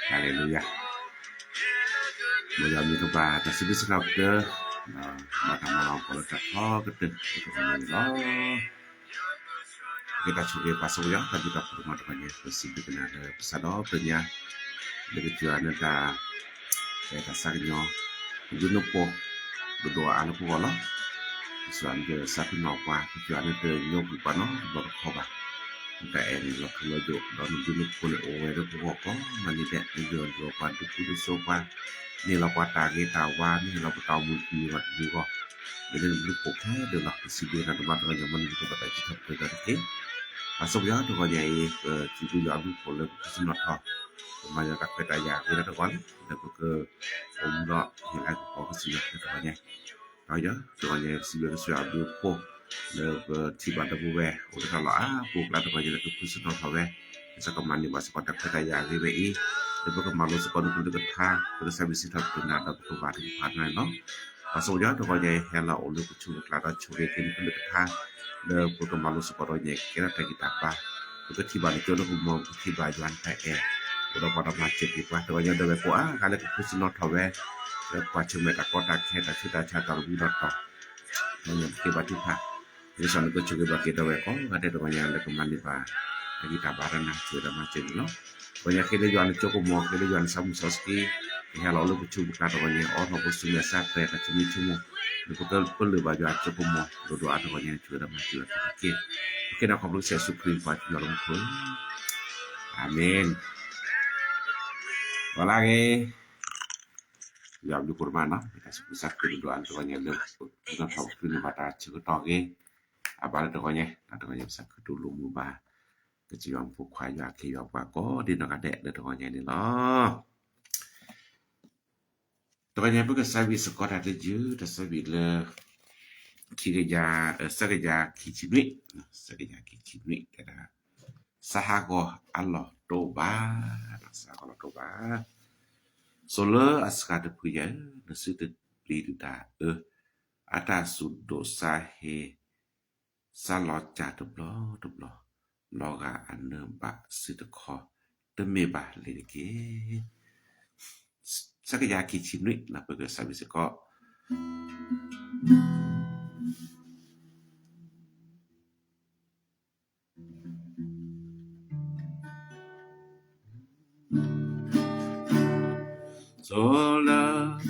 Hallelujah. မ်ယွၤမံၤကဘၣ် တၢ်စံးဘျုးစံးထီၣ်ပတြၢၤ, ဘၣ်တၢ်မၤလၤကပီၤလၢတၢ်ထီကတၢၢ်တဖၣ်န့ၣ်လီၤ. က့ၤတၢ်ဆိၣ်ဂ့ၤပၢ်စီၤပီယွၤ တၢ်ဘျုးတၢ်ဖှိၣ်တမံၤတဂၤန့ၣ် ပစံးဘျုးကနၤလၢပစးဒီဖျၢၣ်ညါ လၢကစၢ်ယွၤန့ၣ်တၢ် တၢ်ဆါကညီၤ ဒုးနၢ်ပၢၢ် ဒိၣ်ဒိၣ်အါလၢပဂီၢ်လီၤ. ကစၢ်ယွၤန့ၣ်တၢ်စးဖံနီၣ်ပှၤ ကစၢ်ယွၤန့ၣ်တညီကွံာ်ပှၤနီတဘျီတခီဘၣ်. တၢ်အဲၣ်န့ၣ်လီၤထူလီၤယိာ် ဒီးနဒုးနၢ်ပၢၢ်န့ၣ်အိၣ်ဝဲလၢပဂီၢ်ကိးမုၢ်နံၤဒဲး နဒုးနၢ်ပၢၢ်ပှၤ ဒုးကူဒုးစိပှၤ န့ၢ်လီၤပှၤတၢ်ဂ့ၤတၢ်ဝါ န့ၢ်လီၤပတၢ်အိၣ်မူတမံၤဂီၢ်တမံၤဂီၢ် မ့ၢ်လၢနဘျုးဖှိၣ်ခဲလၢာ်လီၤ. ပစံးဘျုးနၤတဘျီတဂီၢ်ညါ မ်နဘျုးဖှိၣ်ဘၣ်တၢ်စံးထီၣ်ပတြၢၤတက့ၢ်. ပၢ်စီၤပီယွၤတဂီၢ်ညါအံၤ ပစံးဘျုးယွၤဘျုးဖှိၣ်လၢပကစံးနီၣ်ထီၣ် ပမၤယွၤတၢ်ခွဲးတၢ်ယာ်ဂ့ၤလၢတဂီၢ်လံ လၢပကအိၣ်မူဒီးဟ့ၣ်လၤကပီၤကစၢ်ယွၤတဂီၢ်ညါ ဒီးယွၤတဂီၢ်ညါ ပစံးဘျုးကစၢ်ယွၤဘျုးဖှိၣ် လၢပထံၣ်ဘၣ်ဒီပုၢ်ဝဲၢ် အိၣ်လၢတၢ်လီၢ်အါပူၤအကျါတဂီၢ်ညါ လၢကဖုစနီၣ်ထီၣ်ဝဲ ကစၢ်ကမၤန့ၢ်ဘၣ်စ့ၢ်ကီးတၢ်ခွဲးတၢ်ယာ်ဂ့ၤဝဲအံၤ လၢပကမၤလိစ့ၢ်ကီးနကလုၢ်နကထါ ပကစၢ်ဘၣ်စံးထီၣ်ပတြၢၤနၤဒီးပကဘၣ်တကပၤန့ၣ်လီၤ. ပၢ်စီၤပီယွၤတဂီၢ်ညါအံၤ ဟဲလီၤအိၣ်လၢပဆူးပကျါဒီးဆိၣ်ဂ့ၤက့ၤနကလုၢ်နကထါ လၢပကမၤလိစ့ၢ်ကီးတဂီၢ်ညါ ကဲထီၣ်တၢ်ဂံၢ်တၢ်ဘါ ပကထံၣ်ဘၣ်နကၠိနကမီၤ ပကထံၣ်ဘၣ်ယွၤနတၢ်အဲၣ် အိၣ်ဒီးပှၤဒီးမၤစၢၤက့ၤပှၤတဂီၢ်ညါ ဒီးဝဲကိးအါဂၤလၢကဖုစနီၣ်ထီၣ်ဝဲ လၢပှၤဆၢၣ်မဲာ်တၢ်ကီတၢ်ခဲ တၢ်ဆူးတၢ်ဆါ တၢ်လီၤဘှံးလီၤတီၤ တဂီၢ်ညါ ပဃ့ဘါထုကဖၣ် ကစၢ်နကဆိၣ်ဂ့ၤဘၣ်က့ၤဒီးဝဲကိးဂၤဒဲးတဂီၢ်ညါ လၢကမၤန့ၢ်ဘၣ် တၢ်ဂံၢ်တၢ်ဘါဒီးနၤ ဆိၣ်ဂ့ၤဒီးမၤစၢၤန့ၣ်လီၤ. တဂီၢ်ညါဃ့လၢယွၤနကၠိကမီၤ ဃ့လၢယွၤနစီမုၢ်စီဆှံ ကဟဲလီၤအိၣ်လၢပဆူးပကျါတဂီၢ်ညါ အိးထီၣ်ပဆူမဲာ်ဆါ တၢ်ဆိမိၣ်ဆိကမိၣ် လၢပကပလၢၢ်ဘၣ်ယွၤကၠိကမီၤ ဒိၣ်ဒိၣ်အါတဂီၢ်ညါ ဆိၣ်ဂ့ၤဒီးမၤစၢၤတက့ၢ်. ပဃ့နၤခီဖျိကစၢ်ယ့ၣ်ၡူးခရံာ်ပှၤကညီလၢမူခိၣ် အၤမ့ၣ်. ပှၤလၢအဂ့ၤ ယွၤဘျုးဖှိၣ်တမံၤနီၤ တၢ်ဆူးပဆါခရံာ်ဒိၣ်ဒိၣ်အါလၢတဂီၢ်ညါလၢ ပနီၣ်ထီၣ်ပဃုန့ၢ်ဘၣ်တၢ်ဆၢကတီၢ်ဂ့ၤ အဘၣ်လၢတဂီၢ်ညါ တၢ်တဂီၢ်ညါပစၢ်ခရံာ်တူၢ်လိာ်မုာ်ဘၣ် ကစၢ်ယွၤဖိခွါယွၤအခ့ယွၤပှၤကိးဒံနီၢ်ဂၤဒဲးလၢတဂီၢ်ညါန့ၣ်လီၤ. တဂီၢ်ညါ ပကစးဝံၣ်စ့ၢ်ကီးတၢ်တယုၢ် တၢ်စးဝံၣ်လၢ ခံကယၤ ဆၢကယၤခံဆံနွံ ဆၢကယၤခံဆံနွံ တဲဒၣ် စးဟးဂီၤအလီၢ်တအိၣ်ဘၣ် စးဟးဂီၤလီၢ်တအိၣ်ဘၣ် စိၤလၢအစှၤတဖုယဲၢ်ဧၢ နစုတပျံၤဒုးတၢ်အၢ အတၢ်စူၢ်ဒိၣ်စးဟ့ စးလီၤစၢ်တဘျီတဘျီ လီၤဂာ်အနၢဘၣ်စုတခီ တမ့ၢ်ဘၣ်လ့ၤ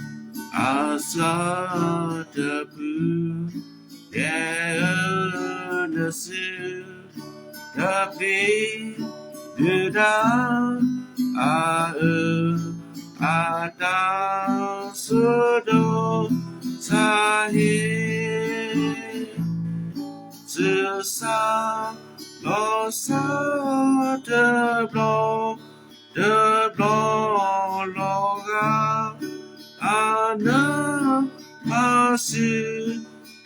တက့ၢ်. ဆၢကယၤခံဆံနွံ ပကစးဝံၣ်စ့ၢ်ကီး စိၤလၢအစှၤတဖု ယဲၢ်ဧၢ နစုတပျံၤဒုးတၢ်အအၢ အတၢ်စူၢ်ဒိၣ်စးဟ့ စုစးလီၤစၢ်တဘျီတဘျီ လီၤဂာ်အနၢဘၣ်စု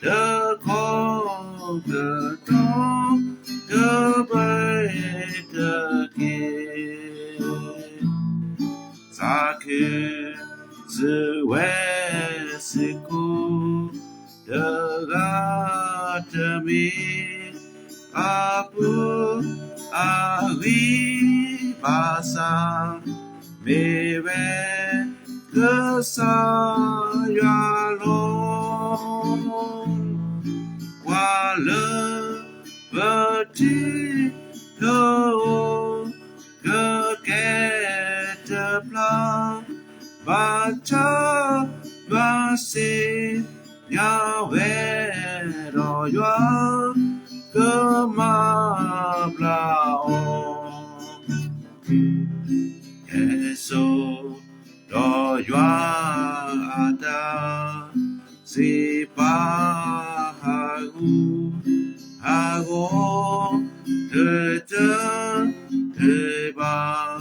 တခီတတီၤ တဘၢတက့ၢ် သးခုစုဝဲစ့ၢ်ကီး တဂၤတမံၤ အပူၤအဂံၢ်ဘၣ်ဆၣ် မ့ၢ်ဝဲကစၢ်ယွၤလီၤ. ပှၤလၢပထံၣ်တအိၣ် ကကဲတဖျါ ဘၣ်ဆၣ်ဘၣ်သ့ၣ်ညါဝဲဒီး ယွၤကမၤဘျါအီၤ ကဲဆိဒီးယွၤအတၢ်စံးပာ် ဟးဂူာ်ဟးဂီၤ တတၢၢ်တဘၣ်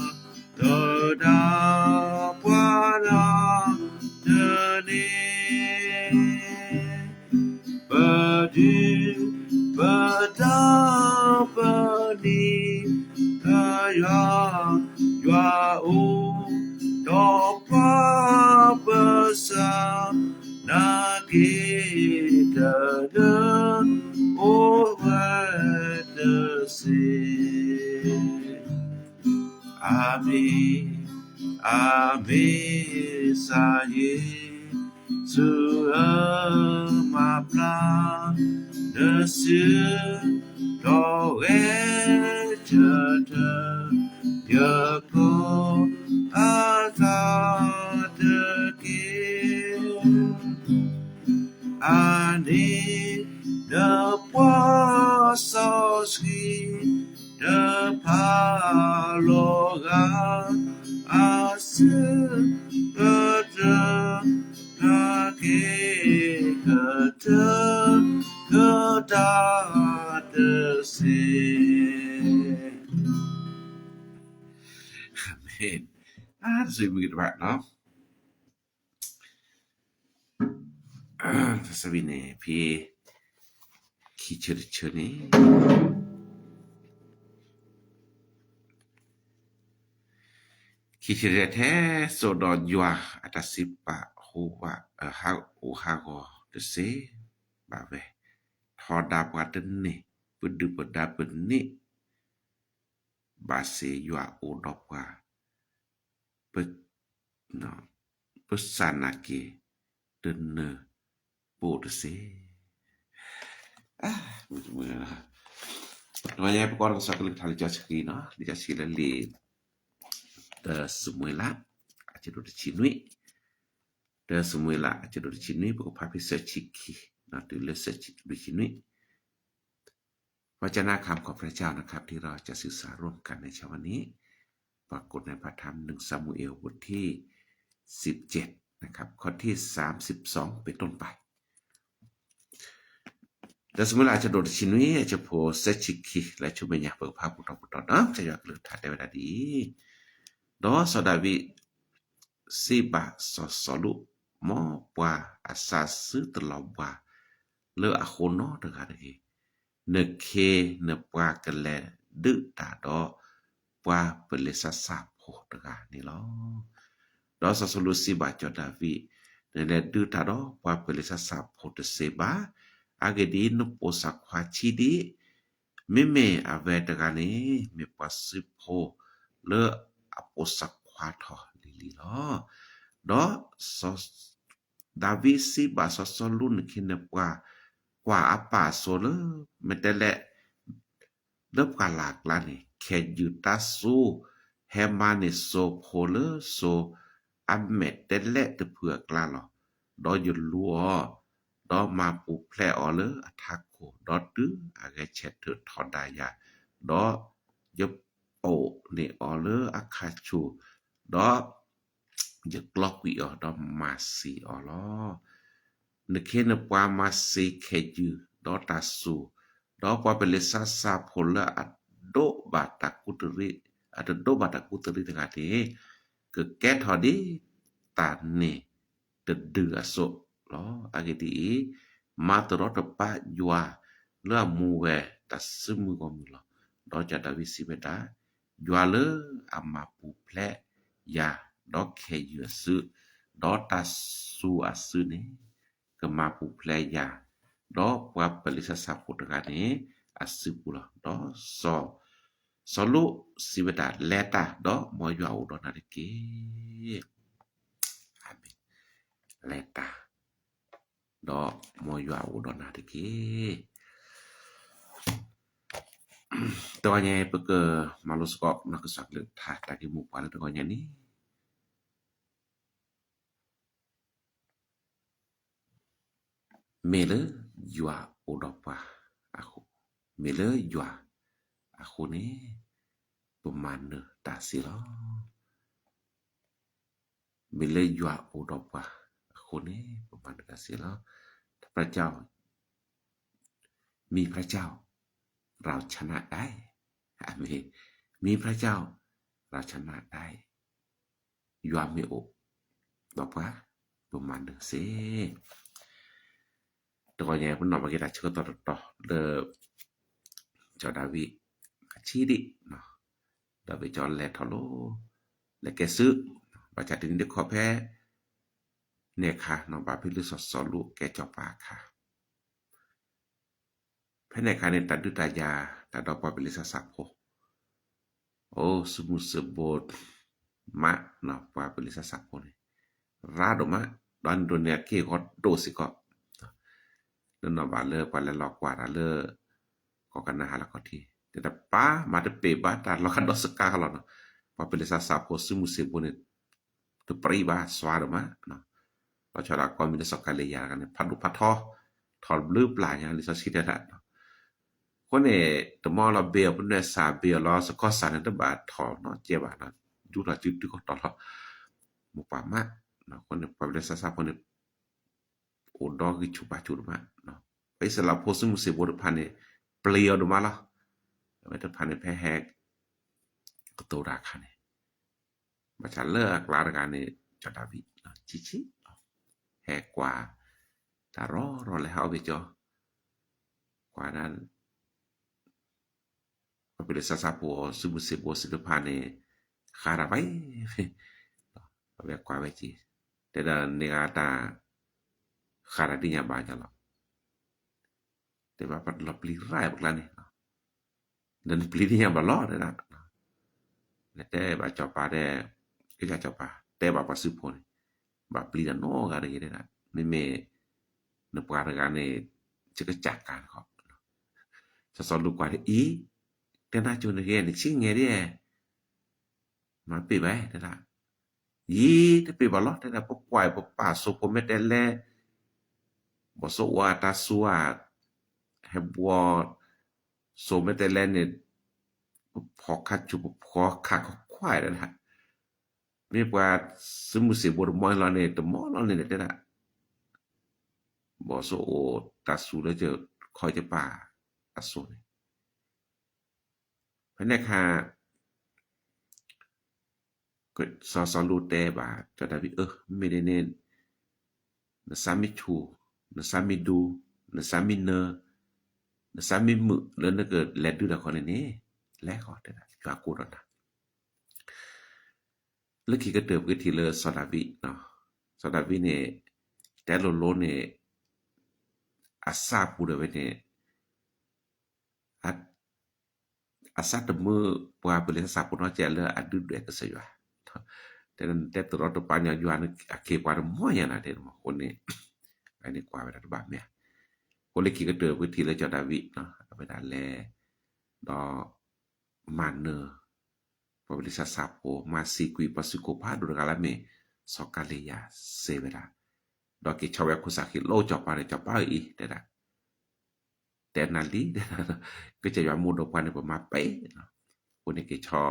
ဒီးဒၣ်ပှၤလၢတန့ၢ် ယွၤ, ယွၤအိၣ်ဒီးပှၤပစၢ်, နာ်က့ၤတဒၢအိၣ်ဝဲတစ့. အၤမ့ၣ်, အၤမ့ၣ်, ကစၢ်ယ့ၣ်ၡူးဧၢ, မၤဘျါနစုဒီးဂဲၤဆၢထၢၣ် ယကိးအသးတက့ၢ်. အန့ၣ် နပှၤစီဆှံ တဖးလီၤဂာ် အစုကတၢၢ် နာ်က့ၤကတၢၢ် ကတၢၢ်တစ့. အၤမ့ၣ်. အါ တၢ်ဆိၣ်ဂ့ၤမုၢ်ဂ့ၤတဖၣ်နီၤ. တၢ်ဆိၣ်ဂ့ၤန့ၣ် ဖဲ ခံဆၢတဆၢန့ၣ် ခံဆၢတဆၢ ထဲစိၤဒီးယွၤအတၢ်စံးပာ် ဟိဝဲ ဟးအိၣ်ဟးဂီၤတစ့ဘၣ်ဝဲ, ထီဒါပှၤတန့ၢ်, ပဒုၣ်ပဒါပန့ၢ် ဘၣ်စ့ယွၤအိၣ်ဒီးပှၤ ပ ပစၢ်နာ်က့ၤ တနၢၤပအိၣ်တစ့. မုၢ်တမုၢ်လီၤ. တဂီၤညါ ပကွၢ်ဒီးကစၢ်ကလုၢ်ကထါလံာ်စီဆှံနီၤ, လံာ်စီဆှံလၢလံာ် တၢ ၡမူၤအ့လး အဆၢဒိၣ်တဆံနွံ, တၢ ၡမူၤအ့လး အဆၢဒိၣ်တဆံနွံ ပကဖးဖဲစဲးဆံခံ တုၤလၢစဲးဆံလွံၢ်ဆံနွံ. พระเจ้านะครับ ขอพระเจ้านะครับ ที่เราจะศึกษาร่วมกันในเช้าวันนี้ ปรากฏในพระธรรม หนึ่ง ซามูเอล บทที่ สิบเจ็ด นะครับ ข้อที่ สามสิบสอง เป็นต้นไป. တၢ ၡမူၤအ့လး အဆၢဒိၣ်တဆံနွံ အဆၢဖိစဲးဆံခံ လၢဆူမဲာ်ညါ ပကဖးပူၤထီၣ်ပူၤထီၣ်နီၤ, ကစၢ်ယွၤကလုၢ်ကထါတဲဝဲဒၣ်ဒ်အံၤ, ဒီးစီၤဒၤဝံး စံးဘၣ်စီၤစီလူး, မ်ပှၤအစၢ်စုတလီၤဘှါလၢအဃိနီတဂၤတဂ့ၤ. နခ့နပှၤကလဲၤဒုးတၢ်ဒီး ပှၤပလ့းစးစၢ်ဖိတဂၤန့ၣ်လီၤ. ဒီးစီၤစီလူးစံးဘၣ်စီၤဒၤဝံး, နလဲၤဒုးတၢ်ဒီးပှၤပလ့းစးစၢ်ဖိတစ့ဘၣ်. အဂ့ၢ်ဒ်အံၤ, နပိာ်စၢ်ခွါဆံးဒံး, မ့မ့ၢ်အဝဲတဂၤန့ၣ် မ့ၢ်ပှၤစုဖိလၢအပိာ်စၢ်ခွါထီၣ်လံၤလံၤလီၤ. ဒီးစီၤဒၤဝံးစံးဘၣ်စီၤစီလူး, နခ့နပှၤကွၢ်အပၢ်အစိၤလၢမဲာ်တဲးလဲး လၢပှၢ်လၢ်အကျါန့ၣ်, ခဲယူၤတၢ်စူၤဟဲမၤန့ၢ်စိဖိလၢစိၤအမဲာ်တဲးလဲးတဖုအကျါလီၤ. ဒီးယလူၤအီၤ, ဒီးမၤပူၤဖျဲးအီၤလၢအထးခိၣ်, ဒီးတုၤအဂဲၤဆဲးထၢၣ်ထီဒါယၤ, ဒီးယပိာ်န့ၢ်အီၤလၢအခၣ်ဆူၣ်, ဒီး ယကျီကွံာ်အီၤ ဒီးမၤစ့ၤအီၤလီၤ. နခ့နပှၤမၤစ့ၤခဲယူၤ, ဒီးတၢ်စူၤ, ဒီးပှၤပလ့းစးစၢ်ဖိလၢအဒိးဘၣ်တၢ်ကူၣ်တရံး, အတဒိးဘၣ်တၢ်ကူၣ်တရံးတဂၤန့ၣ်, ကကဲထီၣ်ဒ်တၢ်န့ၣ်တဒုအစိၣ်လီၤ. အဂ့ၢ်ဒ်အံၤ, မၤတရီတပါယွၤလၢအမူဝဲတၢ်စုမုၢ်ဂီၢ်မုၢ်လီၤ. ဒီးစီၤဒၤဝံးစံးဝဲဒၣ်, ယွၤလၢအမၤပူၤဖျဲးယၤ, ဒီးခဲယူၤအစု, ဒီးတၢ်စူၤအစုန့ၣ်, ကမၤပူၤဖျဲးယၤ, ဒီးပှၤပလ့းစးစၢ်ဖိတဂၤန့ၣ် အစုပူၤလီၤ. ဒီးစီၤစီလူးစံးဝဲဒၣ်, လဲၤတၢ်, ဒီးမ်ယွၤအိၣ်ဒီးနၤတက့ၢ်. အၤမ့ၣ်. လဲၤတၢ်, ဒီးမ်ယွၤအိၣ်ဒီးနၤတက့ၢ်. တဂီၤညါအံၤ ပကမၤလိစ့ၢ်ကီးနီၢ်ကစၢ်ကလုၢ်ကထါ တၢ်ဂ့ၢ်မိၢ်ပှၢ်လၢတဂီၤညါန့ၣ် မ့ၢ်လၢယွၤအိၣ်ဒီးပှၤအဃိ, မ့ၢ်လၢယွၤအဃိန့ၣ် ပမၤနၢၤတၢ်စ့ၢ်လီၤ. မ့ၢ်လၢယွၤအိၣ်ဒီးပှၤအဃိန့ၣ် ပမၤနၢၤတၢ်စ့ၢ်လီၤ. พระเจ้า, มีพระเจ้า เราชนะได้. อาเมน. มีพระเจ้า เราชนะได้. ယွၤမ့ၢ်အိၣ်ဒီးပှၤ, ပမၤနၢၤစ့ၢ်. တဂီၤညါ ပနီၣ်ဘၣ်က့ၤတၢ်ဆၢကတီၢ်တတီၤလၢ စီၤဒၤဝံး အဆံးဒံး, မၤ ဒီးဝဲကၠီလဲၤထီၣ်လီၤ, လဲၤကဲစု, ဘၣ်ဆၣ်တနံၤတခီဖဲ န့ၣ်အခါနီၤ ဘၣ်ဖဲလၢစီၤစီလူးကဲစီၤပၤအခါ ဖဲန့ၣ်အခါန့ၣ် တၢ်ဒုးတၢ်ယၤ တၢ်ဒီးပှၤပလံးစၢ်ဆၣ်ဖိ အိၣ် စုမုၢ်စ့ဘိ မးနီၤ ပှၤပလံးစၢ်ဆၣ်ဖိန့ၣ် ရၤဒိၣ်မး, ဒီးနဒိးန့ၢ်အက့ၢ်အဂီၤဒိၣ်စ့ၢ်ကီး, လၢနီၢ်ဘၣ်လၢပှၤလဲၤလီၤကွၢ်တၢ်လၢ ကီၢ်ကနၤအၣ်လၢခီၣ်ထံး တဲဒၣ်ပၢ်မၤတပ့ၤဘၣ်တၢ်လီၤကဒီးစကါကလီၤနီၤ, ပှၤပလံးစၢ်ဆၣ်ဖိစုမုၢ်စ့ဘိန့ၣ် တပြံဘၣ်စွါဒိၣ်မး, လီၤဆီဒၣ်ကိးမံၤလၢစီၤကၤလံယၤတဂၤန့ၣ် ဖးဒိၣ်ဖးထီ, ထီၣ်ဘျုးပျၢ်ညါလံာ်စီဆှံတဲဒၣ် အဃိန့ၣ် တမီလီၤဘ့ၣ်အီၤပနွဲၣ်စၢ်ဘ့ၣ်အီၤလီၤစကီၢ်စၢ်န့ၣ် တဘၣ်ထီၣ်နီတစဲးဘၣ်နီၤ, ယူထီၣ်စုတုၤကီၢ်တီၤလီၤ, မိၢ်ပှၢ်မး, အဃိန့ၣ် ပှၤပလံးစၢ်ဆၣ်ဖိန့ၣ် အိၣ်ဒီးဂံၢ်ဆူၣ်ဘါဆူၣ်ဒိၣ်မး, ပှၤအံၣ်စရ့လးဖိစုမုၢ်စ့ဘိတဖၣ်န့ၣ် ပျံၤအီၤဒိၣ်မးလီၤ, အဝဲတဖၣ်န့ၣ်ဖဲဟဲ ကတိၤတၢ်အခါန့ၣ် ဘၣ်ဆၣ်လၢအကျါတဂၤန့ၣ် စီၤဒၤဝံး ဆံးဆံး ဟဲကွၢ် တၢ်ရီရီလဲၤဟးအီၣ်ဘ့ၣ်ကၠီ, ကွၢ်ဒၣ် ပှၤပလံးစၢ်ဆၣ်ဖိစုမုၢ်စ့ဘိစ့တဖၣ်န့ၣ် ဃါတၢ်ဘၣ်အံၤ, အဝဲကွၢ်ဝဲက့ၤ, တဲဒၣ်န့ၢ်ဂၤတၢ် ဃါတၢ်ဒ်ညါဘၣ်ညါလီၤ, တဲဘၣ်ပှၤတလီၤပျံၤရၣ်ပကျါန့ၣ် ဒီးနပျံၤဒ်ညါဘၣ်လီၤ တဲဒၣ်, နတဲဘၣ်စီၤပၤတဲ, ကစၢ်စီၤပၤ တဲဘၣ်ပှၤစုဖိန့ၣ်, ဘၣ်ပျံၤတၢ်နီတဂၤတဂ့ၤတဲဒၣ်, မ့မ့ၢ် နပှၤတဂၤန့ၣ် ယကစၢ်ကၤတခီ, စီၤစီလူးကွၢ်ဒ်အံၤ, တဲနၤကၠိနဂ့ၤ နဆံးငဲၤဒ် မၤပ့ၢ်ဘၣ် တဲဒၣ်, ယံၤတပ့ၢ်ဘၣ်လီၤ တဲဒၣ်, ပကွၢ်ပပာ်စိာ်ဖိမဲာ်တဲးလဲး, ဘီၣ်စိအိၣ်အတၢ်စူၤဧါ, ဟဲဘှီစိာ်မဲာ်တဲးလဲးန့ၣ်, ပဖီၣ်ခါဆူၣ်ပဖီၣ်ခါခီခွါတဲဒၣ်, မ့ၢ်ပှၤစုမုၢ်စ့ဘိတမီလီၤန့ၣ် တမီလီၤန့ၣ်တဲဒၣ်, ဘီၣ်စိအိၣ်တၢ်စူၤလၢခီၣ်ယပၢ်အစိၤန့ၣ် ဖဲန့ၣ်အခါ စီၤစီလူးတဲဘၣ်စီၤဒၤဝံး အၢ မ့ၢ်ဒ်န့ၣ် နစၢ်မ့ၢ်ဆူၣ်, နစၢ်မ့ၢ်ဒူ, နစၢ်မ့ၢ်နၢ, နစၢ်မ့ၢ်မုာ်လၢနကလဲၤဒုးတၢ်ခီန့ၣ်န့ၣ်, လဲၤဃီတဲဒၣ် ယွၤကိးဒီးနၤ လၢခံကတၢၢ်ပကထံၣ်လၢစီၤဒၤဝံး, စီၤဒၤဝံးန့ၣ် တဲလိၤလိၤန့ၣ် အစၢ်ပူၤဒီးဝဲန့ၣ် အစၢ်တမုာ်ပှၤပလံးစၢ်ဖိနီတစဲးလၢအဒုၣ်ဒွဲၣ်ကစၢ်ယွၤ, တဲတဲတရီတပါညီယွၤန့ၣ် အခ့အပှၤတမီၢ်ညါနၤတဲမး အဃိန့ၣ် အန့ၣ်ကွၢ်ဝဲဒၣ်တဘၣ်မ့ၢ်ဧါ, အဃိလၢခံကတၢၢ်ပကထံၣ်လၢစီၤဒၤဝံး အဝဲဒၣ်လဲၤ ဒီး မၤနၢၤ ပှၤပလံးစၢ်ဆၣ်ဖိ မၤစံးကွံာ်ပှၤစုခိၣ်ဖးဒိၣ်တဂၤလၢအမ့ၢ် စီၤကၤလံယၤစ့ဝဲဒၣ်, ဒီးက့ၤဆီၣ်ဝဲခိၣ်စၢ်ဃံလိာ်စီၤပၤန့ၣ် စီၤပၤအံၤတဲဒၣ်, တဲနၤလံ, ကစၢ်ယွၤမ့ၢ်အိၣ်ဒီးပှၤန့ၣ် ပမၤပဲာ်, အဃိန့ၣ်က့ၤ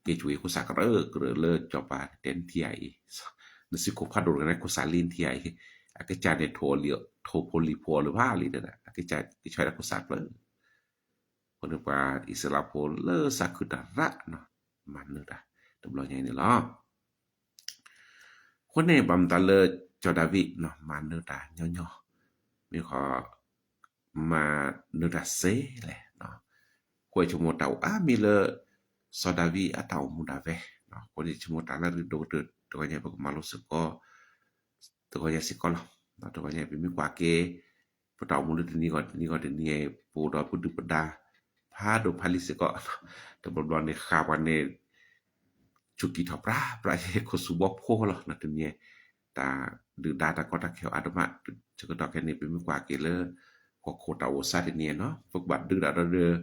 ဆီၣ် က့ၤကွံာ်ခိၣ်စၢ်ကရၢကရၢလၢစီၤပၤတဲနထံၣ်ဧါအံၤ, နစုခိၣ်ဖးဒိၣ်တဂၤန့ၣ် ခိၣ်စၢ်လံနထံၣ်ဧါအံၤ, အကစၢ်န့ၣ် ထိၣ်ဖိလံၤဖိအီၤလၢၤဘၣ်လံတဲဒၣ်, အကစၢ်က့ၤဆီၣ်ဝဲဒၣ်ခိၣ်စၢ်ကျၢၤ အဃိန့ၣ်ပှၤအံၣ်စရ့လးဖိလၢစၢ်ခုၣ်တၢ်ရး မၤနၢၤတၢ် တဘျီညါအံၤန့ၣ်လီၤ. အဃိန့ၣ် ဘၣ်မတၤလၢစီၤဒၤဝံး မၤနၢၤတၢ်ညီညီ, မ့ၢ်ဃီ မၤနၢၤတၢ်စ့လဲၣ်, အဃိဆိကမိၣ်တၢ်အိၣ်အါမံၤလၢ စီၤဒၤဝံးအတၢ်အိၣ်မူဒၣ်ဝဲ, အဃိန့ၣ်ဆိကမိၣ်တၢ်လၢဒိၣ်ကတၢၢ် တဂီၤညါပကမၤလိစ့ၢ်ကီး တဂီၤညါစ့ၢ်ကီးလီၤ. တဂီၤညါပမ့ၢ်ကွၢ်က့ၤ ပတၢ်အိၣ်မူလၢတနံၤဂီၢ်တနံၤဂီၢ်တနံၤ ပအိၣ်ဒီးပဒုၣ်ပဒါ ဖးဒိၣ်ဖးလံၤစ့ၢ်ကီး, တဘျီဘျီန့ၣ် ဃာ်ပှၤန့ၣ် ဆူးကံၢ်ထီၣ်ပြးပြး ယဲၢ်ခိၣ်ဆူဘီဖိလီၤ တနံၤ တၢ်ဒုၣ်ဒါတၢ်ကီတၢ်ခဲအါဒိၣ်မး, ဆၢကတီၢ်ခဲအံၤန့ၣ် ပမ့ၢ်ကွၢ်က့ၤလၢ ဟီၣ်ခိၣ်တၢ်အိၣ်စါတနံၤနီၤ ပကဘၣ်ဒုးဒၣ်ဒီး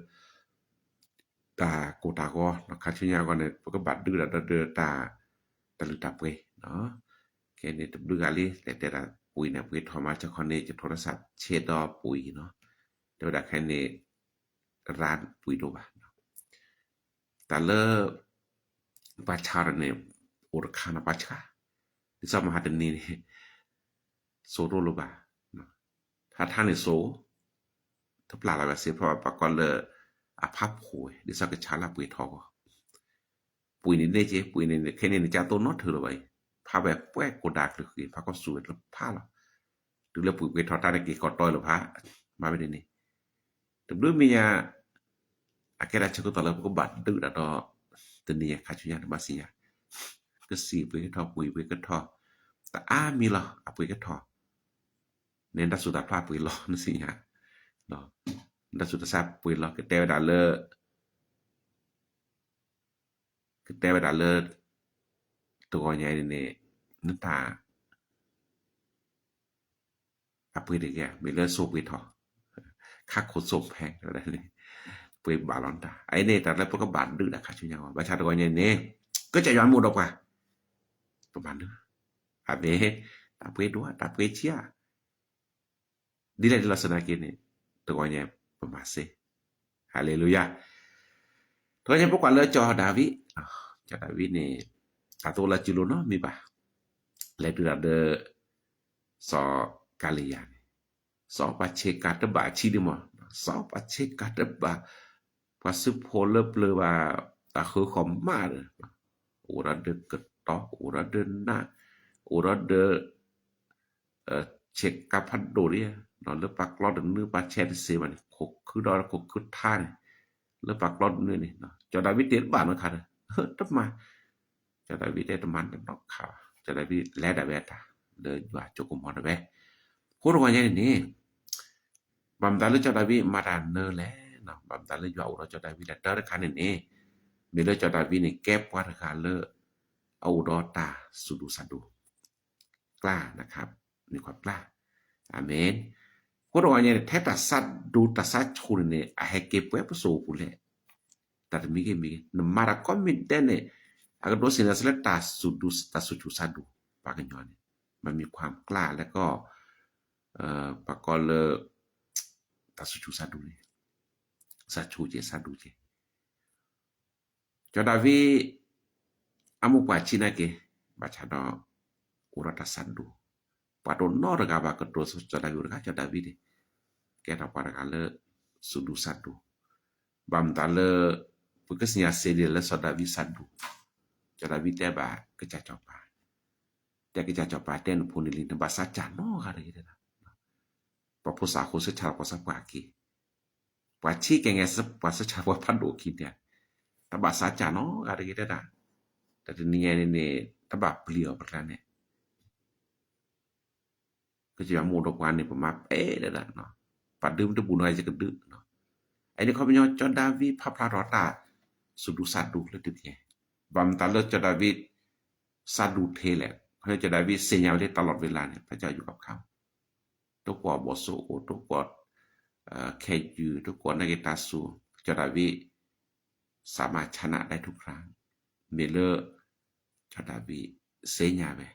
တၢ်ကိၢ်တၢ်ဂီၤ ခါဆူညါအဂီၢ်န့ၣ် ပကဘၣ်ဒုးဒၣ်ဒီးတၢ် တၢ်လုၢ်တၢ်ပှ့ၤ, ခဲအံၤန့ၣ် တဘျုးဂၤလံ လဲၤတဲဒၣ်ပှ့ၤန့ၣ် ပှ့ၤထီၣ်မး ကၠီခီန့ၣ် ယထိးရၢ်စးဆဲးဒီးပှ့ၤနီၤ, တဲဝဲဒၣ်ခဲအံၤန့ၣ် ရၤပှ့ၤဒိၣ်ဘၣ် တၢ်လၢ ပှၤဆါတၢ်န့ၣ် အိၣ်တခါန့ၣ် ပှၤဆါ, ဒ်သိးမဟါတနံၤန့ၣ် စိတအိၣ်လၢၤဘၣ်, ဟးထါန့ၣ်စိ, တပျၢ်လီၤဝဲစ့ဖျိဘၣ် ပှၤကိးလၢ အဖးဖှိၣ်ဝဲ ဒ်သိးကဆါလၢပှ့ၤထီၣ်ဂီၢ်, ပှ့ၤန့ၣ်န့ၢ်က့ ပှ့ၤန့ၣ် ခဲန့ၣ်နကသိးနီတထၢၣ်လၢၤဘၣ်အံၤ, ဖးဝဲပှဲၤကိၢ်ဒၣ်ကျၢၤဃံ ဖးကီၢ်စူၤဝဲလၢဖးလီၤ, တုၤလၢပှ့ၤပှ့ၤထီၣ်တၢ်န့ၣ်က့ၤကီးတီလၢဖး, မၤဝဲဒ်န့ၣ်, တဘျုးမံၤညါ အကဲဒၣ်ဆၢကတီၢ်လၢပကဘၣ်ဒုးဒၣ်ဒီး တနံၤညါခါဆူညါတဘၣ်သ့ၣ်ညါ, ကစံးပှ့ၤကထီၣ် ပှ့ၤပှ့ၤကထီၣ်, တအါမံၤလီၤ အပှ့ၤကထီၣ်, န့ၣ်တၢ်စူၤတၢ်ဖျါပှ့ၤလီၤ နသ့ၣ်ညါ, တၢ်စူၤတၢ်ဆါပှ့ၤလီၤ ကတဲဝဲဒၣ်လၢ ကတဲဝဲဒၣ်လၢ တဂီၤညါအံၤန့ၣ် နတၢ် အပှ့ၤတဂ့ၤ မ့ၢ်လၢစိၤပှ့ၤထီၣ်, ခါခိၣ်စိဖဲ ပှ့ၤဘၣ်လီၤနတၢ် အအံၤန့ၣ် တၢ်လၢပကဘၣ်ဒုးတၢ်ခါဆူညါအီၤ ဘၣ်ဆၣ်တဂီၤညါအံၤန့ၣ် ကစၢ်ယွၤမ့ၢ်အိၣ်ဒီးပှၤ ပမၤနၢၤ, အမ့ၢ် တၢ်ပှ့ၤဒိၣ် တၢ်ပှ့ၤဆံး ဒ်လဲၣ်ဒ်လဲၣ်သနာ်က့န့ၣ် တဂီၤညါ ပမၤစ့, ဟါလ့လူယၤ, တဂီၤညါပကွၢ်လၢစီၤဒၤဝံး, စီၤဒၤဝံးန့ၣ် အတအိၣ်လၢစုလိၤနီတမံၤဘၣ်, လဲၤတုၤတၢ်ဒီး စီၤကၤလံယၤန့ၣ်, စီၤပှၤဆ့ကၤတဘၣ်အဆံးဒံးမး, စီၤပှၤဆ့ကၤတဘၣ်, ပှၤစုဖိလၢပျၢၤဘၣ် တၢ်ဃၢဃီၤမးဒီး, အိၣ်ဒီးဒၢးကတီၤ အိၣ်ဒီးဒၢးနး, အိၣ်ဒီးဒၢး ဆ့ကၤဖးဒိၣ်ဒံး, လၢပှၤကျီတနွံပှၤဆဲးတစ့ဘၣ်န့ၣ် ခိၣ်ခုဒီးခိၣ်ခုထါန့ၣ်, လၢပှၤကျီတနွံန့ၣ် စီၤဒၤဝံးတ့ၢ်တဘၣ်နီတခါဒီး, တမၤ, စီၤဒၤဝံးတဲတမၤနီတခါဘၣ်, စီၤဒၤဝံးလဲၤဒၣ်ဝဲတၢ် လၢယွၤကၠိကမီၤတဝဲ, အဃိတဂီၤညါန့ၣ်န့ၣ် ဘၣ်မတၤလၢစီၤဒၤဝံးမၤတၢ်နၢၤလဲၣ်, ဘၣ်မတၤလၢယွၤအိၣ်ဒီးစီၤဒၤဝံးလဲၣ် တၢ်တခါန့ၣ်န့ၣ်, မ့ၢ်လၢစီၤဒၤဝံးန့ၣ် ကဲပှၤတဂၤလၢ အအိၣ်ဒီးတၢ်စူၤဒိၣ်စၢ်ဒိၣ် ကျါနခါ, နခွါကျါ, အၤမ့ၣ်, အဃိတဂီၤညါန့ၣ် ထဲတၢ်ဆါဒူတၢ်ဆါဆူၣ်န့ၣ်န့ၣ် အဟဲက့ၤပှဲၤပစိၤပူၤလဲၣ်, တၢ်တမံၤဂ့ၤမံၤဂ့ၤ နမၤတၢ်ကိးမံၤဒဲးန့ၣ် အကဒိးသ့ၣ်နီၣ်လၢတၢ်စူၤဒိၣ်တၢ်စူၤဆူၣ်ဆါဒိၣ်, ပှၤကညီန့ၣ် မၤမံၤခွါကျါလၢကီၢ်, ပှၤကီၢ်လၢ တၢ်စူၤဆူၣ်ဆါဒိၣ်န့ၣ်, ဆါဆူၣ်က့ၤဆါဒိၣ်က့ၤ စီၤဒၤဝံး အမိၢ်ပှၢ်ဆံးနာ်က့ၤ, ဘၣ်ဆၣ်ဒီး အိၣ်ဒီးတၢ်ဆါဒိၣ်, ပှၤတအိၣ်နီတဂၤဘၣ်ကတိၤစီၤဒၤဝံးတဂၤ, စီၤဒၤဝံးန့ၣ် ကဲထီၣ်ပှၤတဂၤလၢ စူၤဒိၣ်ဆါဒိၣ်, ဘၣ်မတၤလၢ ပကသ့ၣ်ညါစ့ဒ်လၢစီၤဒၤဝံးဆါဒိၣ်, စီၤဒၤဝံးတဲဘၣ်ကစၢ်စီၤပၤ, တဲကစၢ်စီၤပၤတဲနဖိန့ၣ်လံ နဘၣ်စးစၢ်နီတဂၤတဂ့ၤတဲဒၣ် ပှၤဖိသၣ်အဃိ ဆၢဆၢလီၤပှၤသးပှၢ်အခံ, ပှၤဆံးကဲၤငဲၤ ပှၤဆၢဆၢလီၤပှၤဖးဒိၣ်အခံန့ၣ်, တဘၣ်စးစၢ်နီတဂၤတဂ့ၤတဲဒၣ်, တၢ်တနံၤညါန့ၣ်န့ၣ် တဘၣ်ပျံၤအီၤပကျါန့ၣ်, ကစၢ်ယွၤမ့ၢ်အိၣ်ဒီးပှၤန့ၣ် ပမၤပဲာ်တဲဒၣ်, ပှၤဒုးတဘူးနီၤ ယကဒုး, အန့ၣ်ခီပညီ စီၤဒၤဝံးဖးဖျါထီၣ်တၢ်စူၤဒိၣ်ဆါဒိၣ်လၢတက့ၢ်, ဘၣ်မတၤလၢစီၤဒၤဝံး ဆါဒိၣ်ထဲလဲၣ်, ခီပညီစီၤဒၤဝံးသ့ၣ်ညါဝဲလၢတၢ်လီၢ်တဝဲလၢ်န့ၣ် ဖဲစီၤယိၤအၤခါ တကွီၢ်ဘီၣ်စိအိၣ် တကွီၢ် ခဲယူၤ တကွီၢ်နာ်က့ၤတၢ်စူၤ, စီၤဒၤဝံး စၢမၤဆါနးဒဲထူၣ်ဖျါ, မ့ၢ်လၢ စီၤဒၤဝံး သ့ၣ်ညါဝဲ,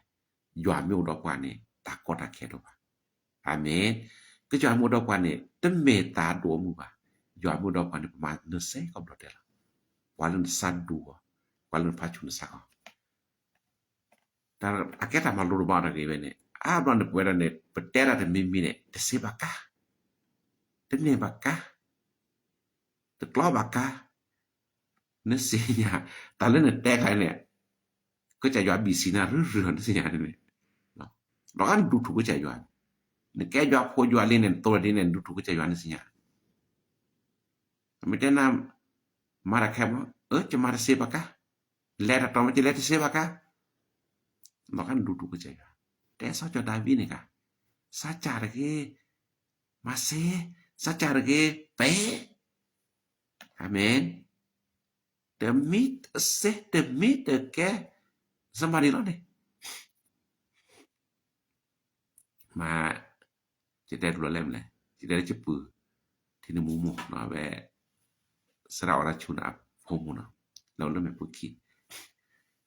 ယွၤမ့ၢ်အိၣ်ဒီးပှၤန့ၣ် တၢ်ကီတၢ်ခဲတအိၣ်ဘၣ်. အၤမ့ၣ်. ကစၢ်ယွၤမ့ၢ်အိၣ်ဒီးပှၤန့ၣ် တမ့ၢ်တၢ်ဒိၣ်အမုၢ်ဘၣ်. ယွၤမ့ၢ်အိၣ်ဒီးပှၤန့ၣ် ပမၤနၢၤစ့ၢ်ကီးဘျီတဲလီၤ. ပှၤလၢနသးဒူအီၤ, ပှၤလၢနဖးဆူၣ်နသးအီၤ တၢ်အကဲတၢ်မၤလိတဘၣ်တဂ့ၤဝဲန့ၣ် အါဘျီန့ၣ် ပဝဲဒၣ်န့ၣ် ပတဲဒၣ်တမံၤမံၤန့ၣ် တစ့ဘၣ်ကါ, တန့ၢ်ဘၣ်ကါ, တကျီဘၣ်ကါ, နသ့ၣ်ညါ, တၢ်လၢနတဲခါန့ၣ် ကစၢ်ယွၤဘံၣ်ဆံးနၤရုၢ်ရုၢ် နသ့ၣ်ညါန့ၣ်, လီၤဂာ်နဒူၣ်ထူၣ်ကစၢ်ယွၤ, နကဲယွၤဖိယွၤလံန့ၣ် နသိလီၤဒ်န့ၣ် နဒူၣ်ထူၣ်ကစၢ်ယွၤနသ့ၣ်ညါ, မ့ၢ်တဲနၤ မၤတၢ်ခဲမး အၢ ယမၤတစ့ဘၣ်ကါ, လဲၤတၢ်တီၤမ့ၢ် ယလဲၤတစ့ဘၣ်ကါ, လီၤဂာ်နဒူၣ်ထူၣ်ကစၢ်ယွၤ, တဲစီၤဒၤဝံးန့ၣ်ဂၤ, စးစၢ်တဂ့ၤ, မၤစ့, စးစၢ်တဂ့ၤ, ပဲ, အၤမ့ၣ်, တမံတစ့ တမံတကဲ, စမၤဒ်လီၤန့ၣ် မၤ, ယတဲတဘျီလဲၣ်မလဲၣ်, ယတဲလၢယပုၢ်, ထံနမူမိၢ်နီၤ ဝဲ, စရၣ်အီၣ်တၢ်ဆူၣ်န့ၣ်အဖိမုၣ်နီၤ, လၢလၢမဲာ်ပူၤခံ,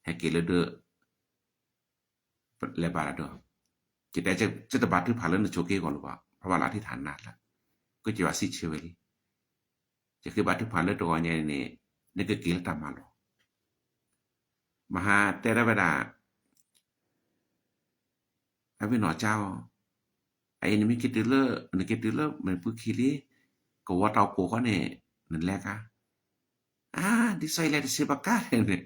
ဟဲက့ၤလၢဒၢး, လဲၤဘၣ်လၢဒၢး, ယတဲ, ယတဘါထုကဖၣ်လၢနဆိးက့အဂီၢ်လၢၤဘၣ်, ဖဲဘၣ်လၢအထံၣ်ထၣ်နၤလၢ, ကစၢ်ယွၤစံးဆၢဝဲလံ ယဃ့ဘါထုကဖၣ်လၢတဂီၤညါန့ၣ်, နကက့ၤလၢတၢ်မၤလိာ်, မဟါတဲဒၣ်ဝဲဒၣ်, အဝဲနီၢ်ကၠါအီၤ, အအံၤနမ့ၢ်က့ၤတုၤလၢ, နက့ၤတုၤလၢမဲာ်ပူၤခံလံ, ကဝီၤတၢ်အိၣ်ဖှိၣ်ဃီန့ၣ်, နလဲၤကါ, အါ, ဒ်သိးယလဲၤတစ့ဘၣ်ကါန့ၣ်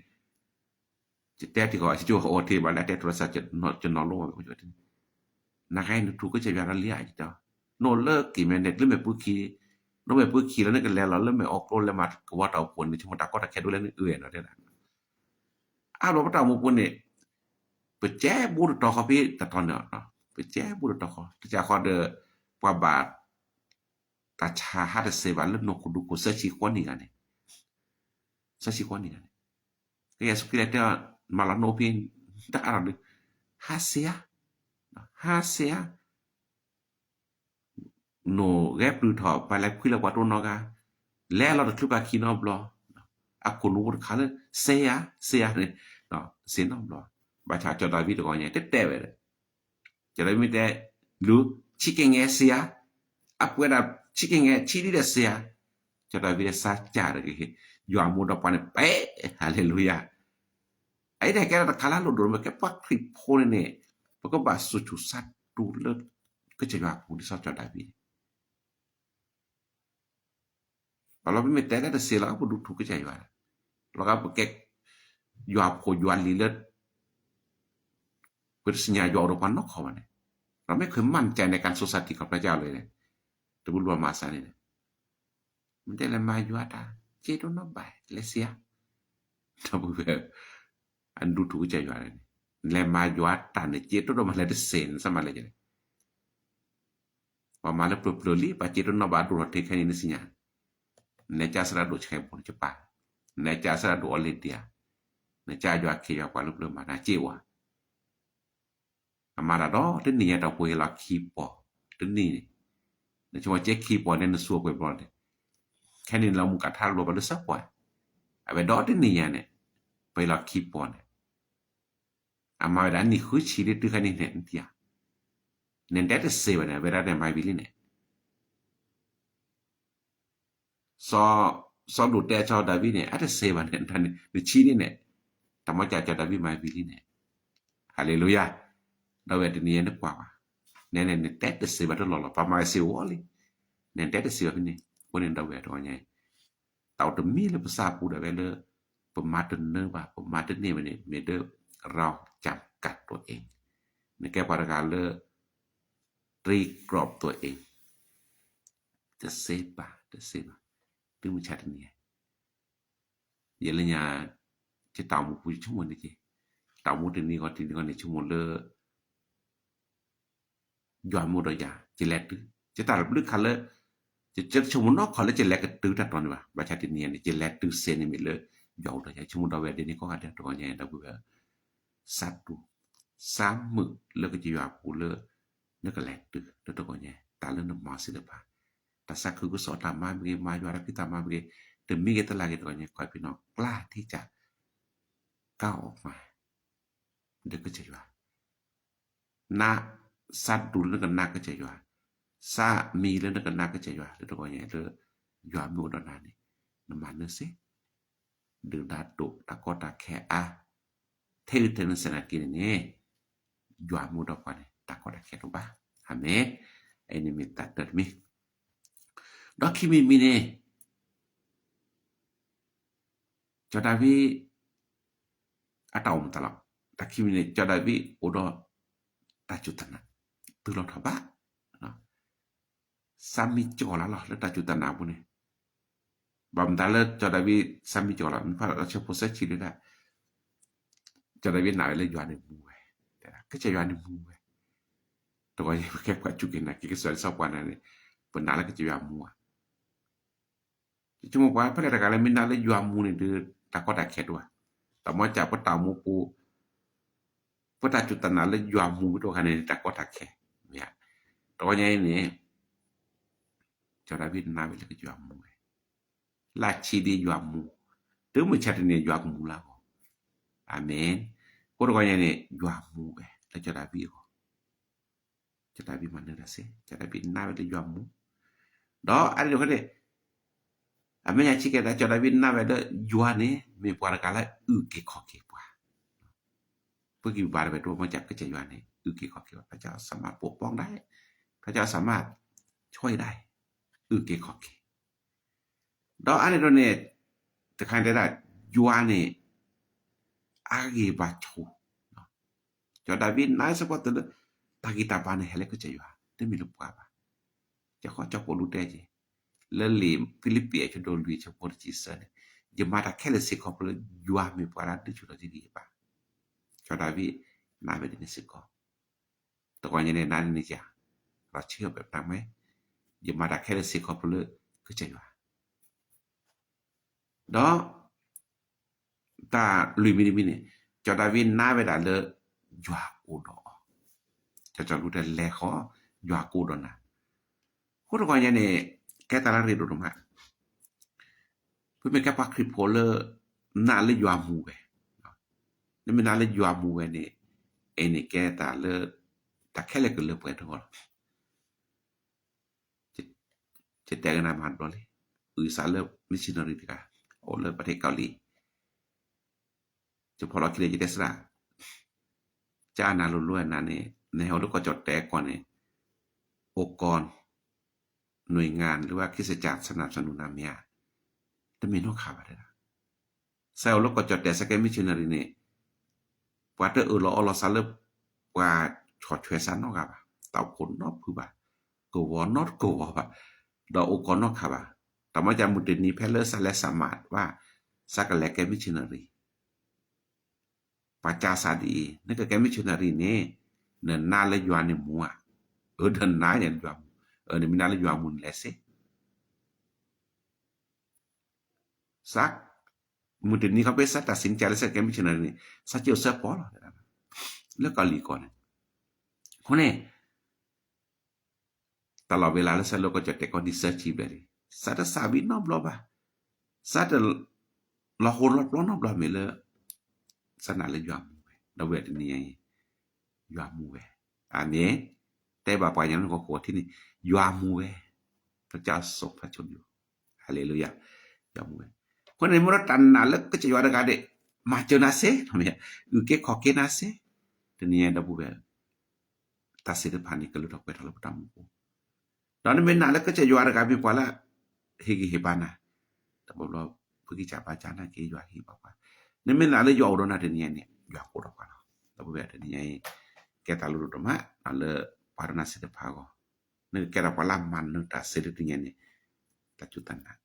ယတဲတံၢ်ဃီ ယကအိၣ်ထံၣ်ဘၣ်လၢအတဲတရၢ်စၢ် ကနီၤလိဝဲ, နခါအံၤနထူၣ်ကစၢ်ယွၤလီၤလံဧါ, နအိၣ်လၢက့ၤမဲာ်န့ၣ် လၢမဲာ်ပူၤခံ, လၢမဲာ်ပူၤခံလၢနကလဲၤလီၤလၢမဲာ်အီၣ်ကျိလဲၤမၤကဝီၤတၢ်အိၣ်ဖှိၣ်န့ၣ် ဆိကမိၣ်တၢ်ကီတၢ်ခဲဒိၣ်လၢနအၢၣ်နီၤတဲဒၣ်, အါဘျီပတၢ်အိၣ်မူပူၤန့ၣ် ပကဲဘူးတတီၤဃီဖဲတတီၤန့ၣ်, ပကဲဘူးတတီၤဃီ, တကးဃီဒီး ပှၤဘၣ် တၢ်ဆါဟးတစဲးဘၣ်လၢနီၢ်ခိဒူခိၣ် သၢဆံဃီနံၣ်ဂၤန့ၣ်, သၢဆံဃီနံၣ်ဂၤန့ၣ်, ကယဲၢ်စူးခရံာ်တဲ မၤလီၤနအိၣ်ဖဲ တအါထီၣ်ဒုး, ဟးစ့ဧါ, ဟးစ့ဧါ, နိၣ်ဂဲၤပျုၢ်ထီၣ် ပှၤလဲၤဖှံလၢပှၤတအိၣ်နီတဂၤ, လဲၤလီၤတချုးပှၤခံနီတဘျီ, အခိၣ်နူာ်ဖိတခါလၢ စ့ဧါ, စ့ဧါန့ၣ်, စ့နီတဘျီ, ဘၣ်ဆၣ်စီၤဒၤဝံးတဂီၤညါ တတဲဝဲဒီး စီၤဒၤဝံးမ့ၢ်တဲ လူ, ဆံးက့ၤငဲးစ့ဧါ, အပှဲၤဒၣ်ဆံးက့ၤငဲး ဆံးဒ်ဒီးစ့ဧါ, စီၤဒၤဝံးစါစၢ်ဒီးက့ၤ ယွၤမူဒီးပှၤန့ၣ်ပဲ, ဟၤလ့လူယၤ, အအံၤန့ၣ်ကဲထီၣ်တခါလၢအလိၣ်ဒိၣ်မး ကဲပှၤခရံာ်ဖိန့ၣ်န့ၣ်, ပကဘၣ်စူးစူးစါတူာ်လၢ ကစၢ်ယွၤအပူၤ ဒ်စီၤစီၤဒၤဝံးန့ၣ် ဘၣ်လီၤ ပမ့ၢ်တဲတၢ်တစဲးလီၤ ပဒူၣ်ထူၣ်ကစၢ်ယွၤ, လီၤဂာ်ပကဲ ယွၤဖိယွၤလံၤလၢ ပတသ့ၣ်ညါယွၤအိၣ်ဒီးပှၤနီတခီဘၣ်န့ၣ်, เราไม่เคยมั่นใจในการสร้างสถิตของพระเจ้าเลยန့ၣ်, တဘူၣ်လၢၤမၤစၢ်န့ၣ်, မ့ၢ်တဲလဲၤမၤယွၤတၢ် စ့တအိၣ်နီတဘျီ လဲၤစ့ဧါ, ဒီပုၢ်ဝဲၢ်, အဒူၣ်ထူၣ်ကစၢ်ယွၤန့ၣ်, လဲၤမၤယွၤတၢ်န့ၣ် စ့တအိၣ်နီတဘျီ လဲၤတစဲးန့ၣ် စၢ်မၤလဲၣ်လဲၣ် ပှၤမၤလၢပျၢၤပျၢၤလံ ပှၤစ့တအိၣ်နီတဘျီ အဒိၣ်ထီၣ်ထံခဲအံၤန့ၣ် နသ့ၣ်ညါ, နကစၢ်စရၣ်ဒိၣ်ဆဲးဘိန့ၣ် ကပၤ, နကစၢ်စရၣ်ဒိၣ်အီၤလဲၤဒံးဧါ, နကစၢ်ယွၤခ့ယွၤပှၤလၢပျၢၤမၤတၢ်စ့ဝဲ, အမၤတၢ်ဒီးတနံၣ်ညါ တၢ်ဖိဟ့ၣ်လီၤခံပီၤ, တနံၣ်န့ၣ်, နဆိကမိၣ်စ့ခံပီၤန့ၣ် နစူးကွံာ်ဘျီန့ၣ်, ခဲန့ၣ်လၢမူကထါလိၤဘၣ်လၢစၢဖှိၣ်, အဝဲဒီးတနံၣ်ညါန့ၣ်, ပဟ့ၣ်လီၤခံပီၤန့ၣ် အမၤဝဲဒၣ်နံၣ်ဃုဆံလံတုၤခဲနံၣ်န့ၣ် နထံၣ်ဧါ, နတဲတစဲးဘၣ်န့ၣ် အဝဲဒၣ်န့ၣ်မၤဝံၤလံန့ၣ်, စီၤ, စီၤဒိၣ်တဲစီၤဒၤဝံးန့ၣ် အတစဲးဘၣ်န့ၣ် နဆံးန့ၣ်န့ၣ်, တၢ်မီၢ်ကၢ်စီၤဒၤဝံးမၤဝံၤလံန့ၣ်, ဟၤလ့လူယၤ, ဒီပုၢ်ဝဲၢ်တနံၤညါနကွၢ်ဘၣ်, နဲန့ၣ် နတဲတစဲးဘၣ်တလီၢ်လီၤ ပှၤမၤကစ့ဝဲလံ, နတဲတစဲးဘၣ်ဖဲန့ၣ်, အဃိန့ၣ်ဒီပုၢ်ဝဲၢ်တဂီၤညါ တၢ်အိၣ်တမံၤလၢပသးပူၤဒၣ်ဝဲလၢ ပမၤတနၢၤဘၣ် ပမၤတန့ၢ်ဘၣ်န့ၣ် မ့ၢ်ဒၣ် เราจำกัดตัวเอง, နကဲပှၤတဂၤလၢ တံၤကြီၣ်ตัวเอง, တစဲးဘၣ် တစဲးဘၣ်, တုၤမုၢ်ဆါတနံၤညါ ယဲလၢညါ ယတၢ်အိၣ်မူပူၤယဆိကမိၣ်န့ၣ်က့, တၢ်အိၣ်မူတနံၤဂီၢ်တနံၤဂီၢ်န့ၣ် ဆိကမိၣ်လၢ ယွၤမ့ၢ်အိၣ်ဒီးယၤ ယလဲၤတုၤ, ယတၢ်တဘျုးခါလၢ ယဆိကမိၣ်နီၢ်ခီလၢယလဲၤကတုၤတၢ်တီၤန့ၣ်ဘၣ်, ဘၣ်ဆၣ်တနံၤညါန့ၣ် ယလဲၤတုၤစဲးန့ၣ်မ့ၢ်လၢ ယွၤအိၣ်ဒီးယၤ ဆိကမိၣ်ဒီပုၢ်ဝဲၢ်ဒ်န့ၣ်ကိးဂၤဒဲးတဂီၤညါဒီပုၢ်ဝဲၢ်, စးတူၢ်, စးမုာ်လၢကစၢ်ယွၤအပူၤလၢ နကလဲၤတုၤလၢတဂီၤညါ တၢ်လၢနမၤစ့ၢ်တဖၣ်, တၢ်သးခုကစီၣ်တၢ်မၤမ့ၢ်ဂ့ၤ မၤယွၤတၢ်ဖံးတၢ်မၤမ့ၢ်ဂ့ၤ, တမံၤဂ့ၤတလၢ်ဂ့ၤတဂီၤညါ ခီဖျိနကျါဒ်ကးကီအီၣ်မး ဒီးကစၢ်ယွၤ, န, စးတူၢ်လၢနကနၣ်ကစၢ်ယွၤ, စးမံလၢနကနၣ်ကစၢ်ယွၤ လၢတဂီၤညါလၢ ယွၤမ့ၢ်အိၣ်ဒီးနၤန့ၣ် နမၤနၢၤစ့ၢ်, ဒုၣ်ဒါဒိၣ်တၢ်ကီတၢ်ခဲအါ, ထဲဂ့ၤထဲနစဲးနာ်က့န့ၣ်န့ၣ်, ယွၤမ့ၢ်အိၣ်ဒီးပှၤန့ၣ် တၢ်ကီတၢ်ခဲတအိၣ်ဘၣ်, အၤမ့ၣ်, အန့ၣ်မ့ၢ်တၢ်တၢတမံၤ, ဒီးခံမံၤတမံၤန့ၣ် စီၤဒၤဝံး အတၢ်အိၣ်မူတၢ်လီၤ, တၢ်ခံမံၤန့ၣ် စီၤဒၤဝံးအိၣ်ဒီး တၢ်စူၢ်တၢ်နာ် တုၤလီၤထီၣ်ဘး, စးမံကီၤလၢ်လီၤ လၢတၢ်စူၢ်တၢ်နာ်အပူၤန့ၣ်, ဘၣ်မတၤလၢစီၤဒၤဝံး စးမံကီၤလီၤ မ့ၢ်ဖးလီၤဆၢဖိသၢဆံဒၣ်, စီၤဒၤဝံးနာ်ဝဲလၢယွၤန့ၣ်မူဝဲ, ကစၢ်ယွၤန့ၣ်မူဝဲ, တဂီၤယဲၢ်ပကဲပှၤစူၢ်က့ၤနာ်က့ၤကစၢ်ယွၤလၢစီၤပှၤနာ်န့ၣ်, ပနာ်လၢကစၢ်ယွၤမူဧါ ယဆိကမိၣ်ပှၤဖဲလဲၣ်တဂၤလၢမ့ၢ်နာ်လၢယွၤမူန့ၣ်ဒီး တၢ်ကီတၢ်ခဲတအိၣ်ဘၣ်, တၢ်မီၢ်စၢ်ပတၢ်အိၣ်မူပူၤ, ပတၢ်စူၢ်တၢ်နာ်လၢယွၤမူမ့ၢ်တအိၣ်အခါန့ၣ် တၢ်ကီတၢ်ခဲ, မ့ၢ်ဧါ, တဂီၤညါအံၤန့ၣ်, စီၤဒၤဝံးနာ်ဝဲလၢကစၢ်ယွၤမူဝဲ, လၢဆံးဒ်ယွၤမူ, တုၤမုၢ်ဆါတနံၤယွၤကမူလၢအဂီၢ်, အၤမ့ၣ်, အဃိတဂီၤညါန့ၣ် ယွၤမူဝဲ လၢစီၤဒၤဝံးအဂီၢ် စီၤဒၤဝံးမၤနၢၤတၢ်စ့ၢ်, စီၤဒၤဝံးနာ်ဝဲလၢယွၤမူ, ဒီးအါန့ၣ်တခါန့ၣ်, အမဲာ်ညါဆံးကဲဒၣ် စီၤဒၤဝံးနာ်ဝဲလၢယွၤန့ၣ် မ့ၢ်ပှၤတဂၤလၢအုၣ်က့ၤခီၣ်က့ၤပှၤ, ပကဘၣ်တဝဲတအိၣ်မီၢ်စၢ်ကစၢ်ယွၤန့ၣ် အုၣ်က့ၤခီၣ်က့ၤပှၤ พระเจ้าสามารถปกป้องได้, พระเจ้าสามารถช่วยได้, အုၣ်က့ၤခီၣ်က့ၤ ဒီးအါန့ၣ်တခါန့ၣ်, တခါန့ၣ်တဲဒၣ်, ယွၤန့ၣ်, အဂ့ၢ်ဘၣ်ဆိ, စီၤဒၤဝံးနာ်စ့ၢ်ကီးတုၤလၢ, တၢ်ဂံၢ်တၢ်ဘါန့ၣ်ဟဲလၢကစၢ်ယွၤ တမ့ၢ်လၢပှၤဘၣ်, ကီကီၢ်ပိာ်လူတဲက့ၤ, လၢလံာ်ဖံလံးပံးအဆၢဒိၣ်လွံၢ်အဆၢဖိတဆံသၢန့ၣ်, ယမၤတၢ်ခဲလၢာ်စ့ၢ်ကီး ခီဖျိလၢယွၤမ့ၢ်ပှၤလၢအဒုးဆူၣ်ထီၣ်ယဂံၢ်ယဘါ. စီၤဒၤဝံးနၢ်ဝဲဒ်န့ၣ်စ့ၢ်ကီး, တဂီၤညါန့ၣ် နၤန့ၣ်ယၤ, လီၤဆံးအီၤပတၢ်မ့ၢ်, ယမၤတၢ်ခဲလၢာ်စ့ၢ်ကီး ခီဖျိလၢကစၢ်ယွၤ ဒီး တၢ်လွံၢ်မံၤတမံၤန့ၣ်, စီၤဒၤဝံးနၢ်ဝဲဒၣ်လၢ ယွၤအိၣ်ဒီးအီၤ, ကၠီကၠီလူၤတဲလဲၤဃီ, ယွၤကအိၣ်ဒီးနၤ. အဃိတဂီၤညါန့ၣ် ကဲတၢ်လၢအရ့ဒိၣ်ဒိၣ်မး, ပမ့ၢ်ကဲပှၤခရံာ်ဖိလၢ နာ်လၢယွၤမူဝဲ, နမ့ၢ်နာ်လၢယွၤမူဝဲန့ၣ်, အဲန့ၣ်ကဲတၢ်လၢ တၢ်ခဲလၢာ်ကလၢပှဲၤတဂီၢ်လီၤ. ယတဲကနၣ်မၤတဘျီလံ, အုၣ်သးလၢ missionary တဂၤ, အိၣ်လၢပှၤထံးကီၢ်လံ, ယဖီၣ်လီၤခံလၢယတဲစရၣ်, ကနၤလိၤလိၤနၤန့ၣ် နဟဲအိၣ်လၢကီၢ်ကၠီၣ်တဲာ်ကီၢ်န့ၣ်, အိၣ်ကီၢ် နွံငါ လၢဝဲ ခရံာ်စကၢ် စနၢ်စနူနၤမ့ၢ်ဧါ, တမ့ၢ်နီတခါဘၣ်တဲဒၣ် စးအိၣ်လၢကီၢ်ကၠီၣ်တဲာ် စးကဲ missionary န့ၣ်, ပှၤတအၢၣ်လီၤအီလီၤစးလၢ ပှၤဆီၣ်ထွဲစးနီတဂၤဘၣ်, တၢ်အိၣ်ဖှိၣ်နီတဖုဘၣ်, ကဝီၤနီတကဝီၤဘၣ်, ဒီးအိၣ်ကီၢ်နီတခါဘၣ်, တၢ်မၤကၢ်မုၢ်တနံၤဖဲလၢစးလဲၤစးမးဘၣ်, စးကလဲၤကဲ missionary ပှၤကးစးဒ်အံၤ, နကကဲ missionary န့ၣ်, နနာ်လၢယွၤန့ၣ်မူဧါ, အၢ ဒီးနနာ်ယွၤမူ, အၢ နမ့ၢ်နာ်လၢယွၤမူန့ၣ်လဲၤစ့ စး, မုၢ်တနံၤခီဖဲစးတၢ်စံးနကလၢစးကဲ missionary န့ၣ်, စးက့အိၣ်စၢဖီလီၤ, လၢကီၢ်လံၤကီၢ်န့ၣ်, အဃိန့ၣ် တၢ်လီၢ်ဝဲလၢလၢစးလၢကီၢ်ကၠီၣ်တဲာ်ကီၢ်န့ၣ် စၢဆံဘျဲၣ်လံ, စးတစးဝံၤနီတဘျီဘၣ်, စးတ လီၤဟိလီၤပျီနီတဘျီမ့ၢ်လၢ စးနာ်လၢယွၤမူဝဲ, ဒီပုၢ်ဝဲၢ်တနံၤညါအံၤ, ယွၤမူဝဲ, အၤမ့ၣ်, တဲဘၣ်ပှၤကညီလၢနကီၢ်ခိၣ်ထံန့ၣ်, ယွၤမူဝဲ, พระเจ้าทรงพระชนม์อยู่, ဟါလ့လူယၤ, ယွၤမူဝဲ, အဃိန့ၣ် မ့ၢ်ဒီးတၢ်နာ်လၢကစၢ်ယွၤတဂၤဒီး, မၤစၢၤနၤစ့, အုၣ်က့ၤခီၣ်က့ၤနၤစ့, တနံၤညါဒီပုၢ်ဝဲၢ် တၢ်စံးတဖၣ်န့ၣ် ကလူၤထီၣ်ပှဲၤထီၣ်လၢပတၢ်မူပူၤ, ဒီးနမ့ၢ်နာ်လၢကစၢ်ယွၤတဂၤမ့ၢ်ပှၤလၢ ဟ့ၣ်ဂံၢ်ဟ့ၣ်ဘါနၤ, တဘျီဘျီ ပကစၢ်ဘါစၢ်နာ်က့ၤယွၤဟ့ၣ်ဘၣ်ပှၤ, နမ့ၢ်နာ်လၢယွၤအိၣ်ဒီးနၤတနံၤညါန့ၣ် ယွၤကအိၣ်ဒီးပှၤလီၤ, ဒီပုၢ်ဝဲၢ်တနံၤညါအံၤ, ကဲတၢ်လိၣ်ဒိၣ်ဒိၣ်မး လၢပှၤဒိကနၣ်စံးတဖၣ်အဂီၢ်, နကကဲထီၣ်ပှၤလၢမၤနၢၤတၢ်စ့လၢတနံၤညါန့ၣ်, တၢ်စူၢ်တၢ်နာ်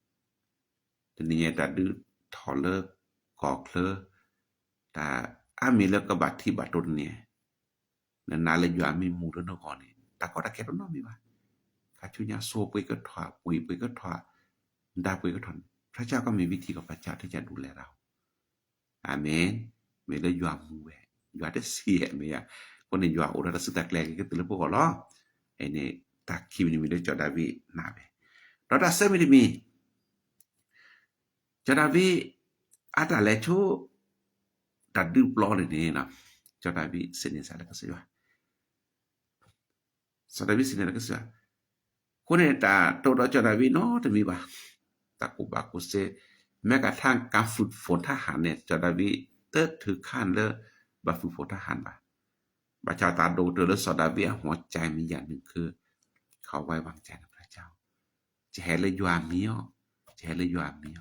တနံၤညါတၢ်ဒုးထီၣ်လၢကီၢ်ချၢ, တၢ်အါမံၤလၢကဘၣ်ထံးဘၣ်တိၤတနံၤ, နနာ်လၢယွၤမ့ၢ်မူလၢနဂီၢ်န့ၣ် တၢ်ကီတၢ်ခဲတနီတမံၤဘၣ်, ခါဆူညါဆိပှ့ၤကထီၣ် ပှ့ၤပှ့ၤကထီၣ်, ဒါပှ့ၤကထီၣ်န့ၣ် พระเจ้าก็มีวิธีของพระเจ้าที่จะดูแลเรา, အၤမ့ၣ်, မ့ၢ်လၢယွၤမူဝဲ, ယွၤတဆံးမ့ၢ်ဧါ, အဃိန့ၣ်ယွၤအိၣ်ဒီးတၢ်စုတၢ်ကျဲၤကကတၢၢ်လၢပဂီၢ်လီၤ, အန့ၣ် တၢ်ခံမံၤတမံၤလၢစီၤဒၤဝံးနာ်ဝဲ, ဒီးတၢ်သၢမံၤတမံၤ စီၤဒၤဝံး အတၢ်လဲၤဆိ တၢ်ဒုးပျီန့ၣ်န့ၣ်, စီၤဒၤဝံးစံးန့ၢ်စၢ်လၢကစၢ်ယွၤ, စီၤဒၤဝံးစံးန့ၢ်လၢကစၢ်ယွၤ, အဃိန့ၣ် တၢ်တအိၣ်ဒီးစီၤဒၤဝံးနီတမံၤဘၣ်, တၢ်ကူၣ်ဘၣ်ကူၣ်သ့, แม้กระทั่งการฝึกฝนทหารန့ၣ် စီၤဒၤဝံး တထုးခါလၢ ဘၣ်ဖုၣ်ဖိတၢ်ဟးန့ၣ်ဘၣ်, ဘၣ်ဆၣ်တၢ်ဒိၣ်ကတၢၢ်လၢစီၤဒၤဝံးအဟီၣ်ကၠဲမံၤယၤန့ၣ် คือ เขาไว้วางใจในพระเจ้า, ယဟဲလၢယွၤမံၤအီၤ, ယဟဲလၢယွၤမံၤအီၤ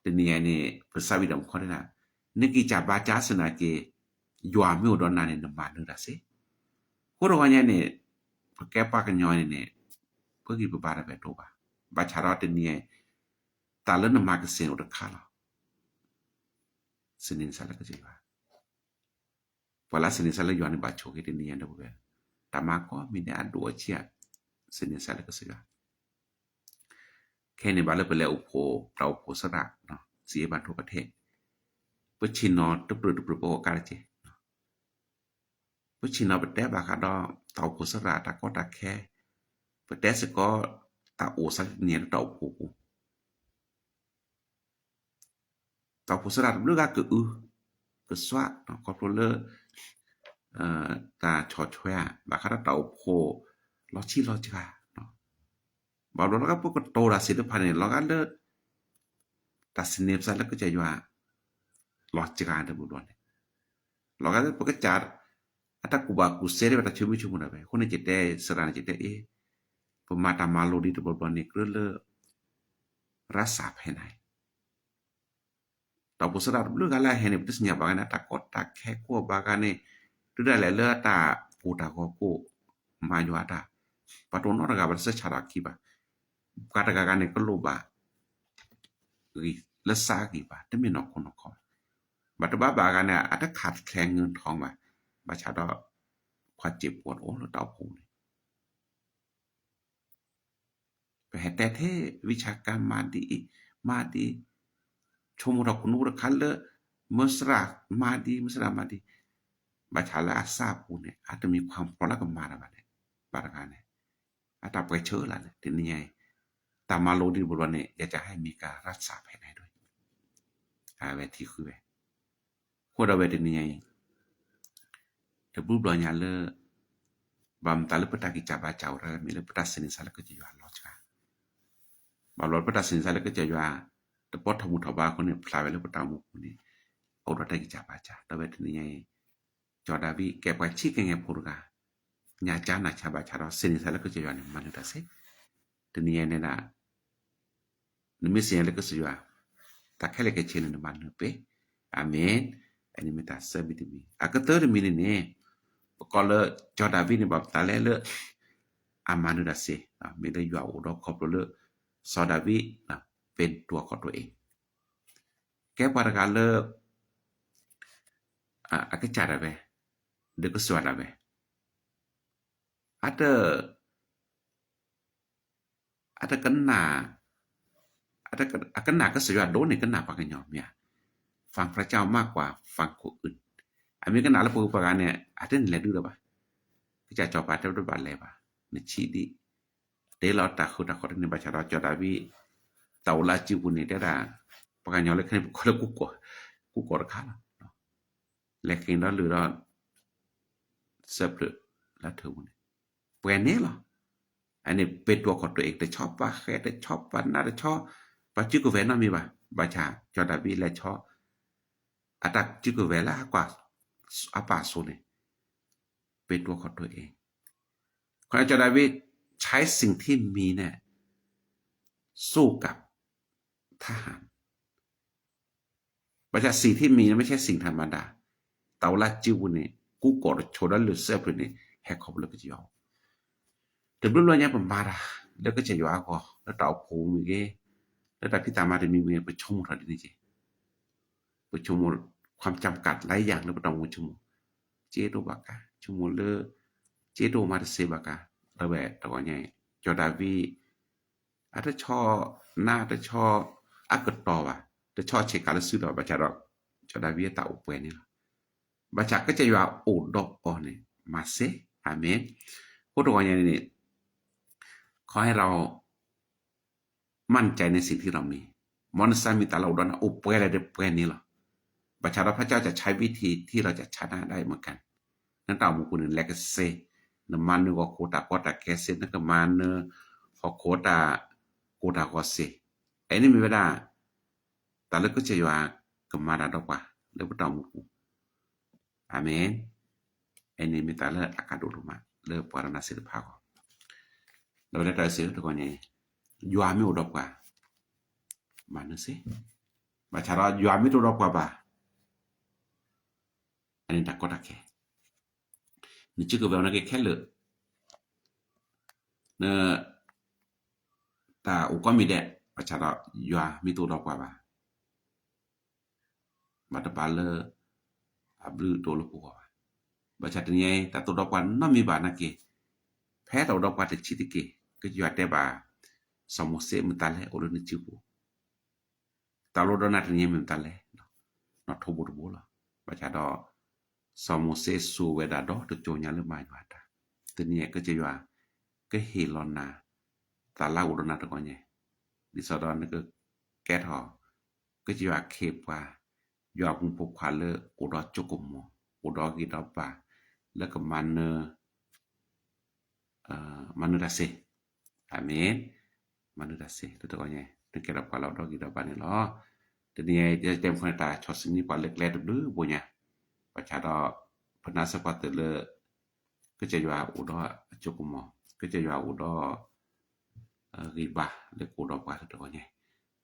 တနံၤအံၤန့ၣ် ပစံးဝံၤဒီးမူခိၣ်န့ၣ်, နကစၢ်ဘါစၢ်စ့ၢ်နာ်က့ၤ, ယွၤမ့ၢ်အိၣ်ဒီးနၤန့ၣ် နမၤနၢၤတၢ်စ့ၢ်, အဃိတဂီၢ်ညါန့ၣ်, ပကဲပှၤကညီန့ၣ်န့ၣ်, ပဂံၢ်ပဘါတၢ်ပဲာ်တိၢ်ဘၣ်, ဘၣ်ဆၣ်ဒီးတနံၤအံၤ, တၢ်လၢနမၤကစ့ၢ်န့ၣ်အိၣ်တခါလီၤ, စံးန့ၢ်စၢ်လၢကစၢ်ယွၤ ပှၤလၢစံးန့ၢ်စၢ်လၢယွၤန့ၣ်ဘၣ်ဆိၣ်ဂ့ၤတနံၤညါဒီပုၢ်ဝဲၢ်, တၢ်မၤကိးမံၤဒဲးအဒိၣ်အဆံး, စံးန့ၢ်စၢ်လၢကစၢ်ယွၤ, ခဲအံၤန့ၣ်ဘၣ်လၢပလဲၤအိၣ်ဖှိၣ် တၢ်အိၣ်ဖှိၣ်သရၣ်, စံးဘၣ်ထိၣ်ပထဲ, ပဆ့ၣ်နီၤတပျုာ်တပျုာ်ပအိၣ်ကါတက့ၢ်, ပဆ့ၣ်နီၤပတဲဘၣ်ဃးဒီး တၢ်အိၣ်ဖှိၣ်သရၣ်တၢ်ကီတၢ်ခဲ, ပတဲစ့ၢ်ကီး တၢ်အိၣ်စးန့ၣ်လၢတၢ်အိၣ်ဖှိၣ်ပူၤ တၢ်အိၣ်ဖှိၣ်သရၣ်တဘျုးဂၤကအု, ကစွး, ခီဖျိလၢ တၢ်ဆီၣ်ထွဲဧါ, ဘၣ်ဃးဒီးတၢ်အိၣ်ဖှိၣ် လီၤဆံးလီၤစှၤ, ဘၣ်ဘျီလီၤဂာ်ပကတိၤတၢ်စံးတဖၣ်န့ၣ် လီၤဂာ်လၢ တၢ်စံးန့ၢ်ပစံးလၢကစၢ်ယွၤ လီၤစှၤတဘျီဘျီန့ၣ်, လီၤဂာ်လၢပကစၢ် အတၢ်ကူၣ်ဘၣ်ကူၣ်သ့ဝဲတၢ်ဆိမိၣ်ဆိကမိၣ်ဒၣ်ဝဲ, အဃိန့ၣ် ယတဲစရၣ်န့ၣ် ယတဲအ့ၣ်, ပမၤတၢ်မၤလိဒ်တဘျီဘျီန့ၣ် ကြၢးလၢ ရၢစၢ်ဖဲန့ၣ် တၢ်အိၣ်ဖှိၣ်သရၣ်တဘျုးဂၤလၢအဟဲန့ၣ် ပတသ့ၣ်ညါဘၣ်ဂ့ၤန့ၣ် တၢ်ကီတၢ်ခဲကအိၣ်ဘၣ်ဂ့ၤန့ၣ်, တုၤဒၣ်လဲာ်လၢတၢ်ကိၢ်တၢ်ဂီၤကအိၣ်, မၤယွၤတၢ်, ပှၤတအိၣ်နီတဂၤဘၣ်တဆၢဆးထီၣ်အခံဘၣ်, ပှၤတဂၤဂၤန့ၣ် ကလိၣ်ဘၣ် လၢစးဂံၢ်ဘါ တမ့ၢ်နီၢ်ခိနီၢ်ခီဘၣ်. ဘၣ်တဘၣ်ဘၣ်အဂၤန့ၣ် အတခးခဲငၢၢ်ထီၣ်ဘၣ်, ဘၣ်ဆၣ်ဒီး ခွါစ့းပှီၤတအိၣ်လၢတၢ်အိၣ်ဖှိၣ်န့ၣ် ပဟဲတဲထဲ ဝံဆၣ်ကါမၤဒ်အံၤ, မၤဒ်အံၤ, ဆိကမိၣ်ထီၣ်ခိၣ်နူာ်တခါလၢ မၤစရၣ်မၤဒ်အံၤ မၤစရၣ်မၤဒ်အံၤ, ဘၣ်ဆၣ်လၢအစၢ်အပူၤန့ၣ် အတမ့ၢ်ခွါဖျိလၢကမၤတၢ်ဘၣ်န့ၣ်, ဘၣ်တဂၤန့ၣ် အတၢ်ပှဲၤဆၢလၢ်န့ၣ် တနံၤညါအံၤ တၢ်မၤလိဒ်တဘျီန့ၣ် ယကဟဲမံၤကၤရၣ်စၢ်ဖဲန့ၣ်ဒၣ် အဝဲထံၣ်ဃုာ်ဝဲ အဃိဒီးဝဲတနံၤညါအံၤ တဘျုးဘျီညါလၢ ဘၣ်မတၤလၢပတၢ်ဂံၢ်စၢ်ဘါစၢ်အိၣ်တၢ်မ့ၢ်လၢပတၢ်စံးန့ဆါလၢကစၢ်ယွၤအလီၢ်စှၤ, ဘၣ်ဘျီပတၢ်စံးန့ဆါလၢကစၢ်ယွၤ တပီထီၣ်မူထီၣ်ဘါအဃိန့ၣ် ဖျါဝဲလၢပတၢ်အိၣ်မူပူၤန့ၣ် အိၣ်ဒီးတၢ်ဂံၢ်စၢ်ဘါစၢ် ဒီးဝဲတနံၤညါအံၤ စီၤဒၤဝံးကဲပှၤဆံးကဲငဲၤဖိတဂၤ, ညၣ်ကၢနၢ်ဆါဘၣ်ဆၣ်ဒီး စံးန့ဆါလၢကစၢ်ယွၤန့ၣ် မၤနၢၤတၢ်စ့, တနံၤညါအံၤန့ၣ်ဒၣ် နမ့ၢ်စံးန့ၣ်လၢကစၢ်ယွၤ တၢ်ခဲလၢာ်ခဲဆ့န့ၣ် နမၤနၢၤပှဲၤ, အၤမ့ၣ်, အန့ၣ်မ့ၢ်တၢ်ဆၢမံၤတမံၤ, အကတၢၢ်တမံၤန့ၣ်န့ၣ် ပကိးလၢ စီၤဒၤဝံးန့ၣ် ဘၣ်မတၤလဲၣ်လၢ အမၤနၢၤတၢ်စ့, မ့ၢ်လၢယွၤအိၣ်ဒီးခီဖျိလၢ စီၤဒၤဝံး ပှဲၤတီၤခီၣ်တီအ့ၣ် ကဲပှၤတဂၤလၢ အကစၢ်ဒၣ်ဝဲ ဒီးကစၢ်ယွၤဒၣ်ဝဲ အတ အတကနၣ် အကနၣ်ကစၢ်ယွၤဒိၣ်န့ၢ်ကနၣ်ပှၤကညီမ့ၢ်ဧါ, ฟังพระเจ้ามากกว่าฟังคนอื่น, အမ့ၢ်ကနၣ်လၢပှၤဂုၤပှၤဂၤန့ၣ် အတန့ၢ်လဲၤဒုးလၢၤဘၣ်, ကစၢ်စီၤပၤတဲတဘၣ်လဲၤဘၣ်, နဆံးဒံး, တဲလီၤတၢ်ဃုတၢ်ဃီတန့ၢ်ဘၣ်ဆၣ်ဒီး စီၤဒၤဝံး တၢ်အိၣ်လၢအစုပူၤန့ၣ် တဲဒၣ် ပှၤကညီလၢခဲန့ၣ် ပကိးလၢ ကူၣ်ကီၢ်တခါလီၤ လဲၤဃ့ဒီးလုၢ်ဒီး စၢဖျၢၣ်လၢထၢပူၤန့ၣ် ပှဲၤန့ၣ်လီၤ. အန့ၣ် ပှဲၤတီၤခီၣ်တီအ့ၣ် တဆီပှၤဃဲ တဆီပှၤနး တဆီ ပှၤစုကဝဲၤနီတမံၤဘၣ်. ဘၣ်ဆၣ် စီၤဒၤဝံးလဲၤဆီ အတၢ်စုကဝဲၤလၢ အပၢ်အစိၤန့ၣ် ပှဲၤတီၤခီၣ်တီအ့ၣ် စီၤဒၤဝံး ใช้สิ่งที่มีเนี่ย สู้กับทหาร ဘၣ်ဆၣ် สิ่งที่มีเนี่ย ไม่ใช่สิ่งธรรมดา တၢ်အိၣ်လၢစုပူၤန့ၣ် ကူၣ်ကီၢ်တဆိးဒီးလုၢ်စၢဖျၢၣ်န့ၣ် ဟဲခီဖျိလၢကစၢ်ယွၤအအိၣ်, တဘျုးဘျီညါပမၤတၢ် လၢကစၢ်ယွၤအဂီၢ် လၢတၢ်အိၣ်ဖှိၣ်မ့ၢ်ဂ့ၤ, လၢတၢ်ဖံးတၢ်မၤတမံၤမ့ၢ်ဂ့ၤ ပဆိကမိၣ်ထီၣ်ဒ်န့ၣ်က့ၤ ပဆိကမိၣ် ความจำกัดหลายอย่าง လၢပတၢ်အိၣ်မူဆိကမိၣ်, စ့တအိၣ်ဘၣ်ကါ ဆိကမိၣ်လၢ စ့တအိၣ်မးတစ့ဘၣ်ကါ, ဒီးဝဲတဂီၤညါအံၤ စီၤဒၤဝံး အတဆီ နးတဆီ အကတီၢ်ဘၣ်, တဆီဆ့ကၤလၢစုဒီး ဘၣ်ဆၣ်ဒီး စီၤဒၤဝံးအတၢ်အိၣ်ပှဲၤန့ၣ်လီၤ. ဘၣ်ဆၣ်ကစၢ်ယွၤအိၣ်ဒီးအီၤန့ၣ် မၤစ့, အၤမ့ၣ်. အဃိတဂီၤညါန့ၣ်န့ၣ် ခီဟဲဒီး มั่นใจในสิ่งที่เรามี မ်နစၢ်မ့ၢ်တၢ်လၢအိၣ်ဒီးနၤ အိၣ်ပှဲၤလဲၣ်ဒီးပှဲၤန့ၣ်လီၤ. ဘၣ်ဆၣ်ဒီး พระเจ้าจะใช้วิธีที่เราจะชนะได้เหมือนกัน နတၢ်အိၣ်မူပူၤန့ၣ် နလဲၤကစ့, နမၤနၢၤဂီၤခိၣ်တၢ်ကီတၢ်ခဲစ့, နကမၤနၢၤဟီၣ်ခိၣ်တၢ်ကိၢ်တၢ်ဂီၤစ့, အအံၤန့ၣ်မ့ၢ်ဝဲဒၣ် တၢ်လၢကစၢ်ယွၤကမၤတၢ်ဒီးပှၤ လၢပတၢ်အိၣ်မူပူၤ အၤမ့ၣ်. အန့ၣ်မ့ၢ်တၢ်လၢအကါဒိၣ်ဒိၣ်မး လၢပှၤဒီးနၤသ့ၣ်တဖၣ်အဂီၢ်, ဒီးဝဲဒၣ်တၢ်စံးတဂီၤညါအံၤ, ယွၤမ့ၢ်အိၣ်ဒီးပှၤ, မၤနၢၤစ့, ဘၣ်ဆၣ်ဒီးယွၤမ့ၢ်တအိၣ်ဒီးပှၤဘၣ်, အန့ၣ်တၢ်ကီတၢ်ခဲ, နစုကဝဲၤနာ်က့ခဲလၢာ် န တၢ်အိၣ်ကိးမံၤဒဲး, ဘၣ်ဆၣ်ဒီးယွၤမ့ၢ်တအိၣ်ဒီးပှၤဘၣ်, ဘၣ်တဘၣ်လၢ အဘျုးတအိၣ်လၢပဂီၢ်ဘၣ်. ဘၣ်ဆၣ်တနံၤအံၤ တၢ်တအိၣ်ဒီးပှၤနီတမံၤဘၣ်နာ်က့, ဖဲတၢ်အိၣ်ဒီးပှၤတဆံးတက့ၢ်, ကစၢ်ယွၤတဲဘၣ် စီၤမိၤၡ့ မတၤလဲၣ်အိၣ်လၢနစုပူၤ တၢ်အိၣ်ဒီးနၤတနံၤအံၤမ့ၢ်မတၤလဲၣ်, နီၣ်ထိးဘိတဘိလီၤ. ဘၣ်ဆၣ်ဒီး စီၤမိၤၡ့စူၢ်ဝဲဒၣ်ဒီတကၠိညါလၢမၤယွၤတၢ်, တနံၤအံၤကစၢ်ယွၤ ကဟ့ၣ်လီၤနၤ တၢ်လၢအအိၣ်ဒီးနၤတဂီၤညါ, ဒ်သိးဒီးနကကဲထီၣ် ကစၢ်ယွၤအခ့အပှၤ, ယွၤအဖိမုၣ်ဖိခွါလၢအိၣ်ဒီးအစိကမီၤ, အိၣ်ဒီးဂံၢ်ဒီးဘါ, လၢကမၤနၢၤ မၤနၢၤတၢ်စ့, အၤမ့ၣ်, မၤနၢၤတၢ်စ့ လၢတဂီၤညါ နကဲထီၣ်ပှၤလၢအိၣ်ဒီးဂံၢ်ဒီးဘါန့ၣ်လီၤ. တနံၤအံၤ ယတဲမုၢ်ခီန့ၣ် တၢ်ဆီၣ်ဆံနံၣ်ပှၤလၢကျဲတဘျုးဘိညါ, ဘၣ်ဆၣ်ဒီး ပနာ်စၢၤပှၤသုးလၢ ကစၢ်ယွၤအိၣ်ဒီးအစိကမီၤ, ကစၢ်ယွၤအိၣ်ဒီး ဂံၢ်ဘါလၢကအိၣ်ဒီးပှၤလၢတဂီၤညါ,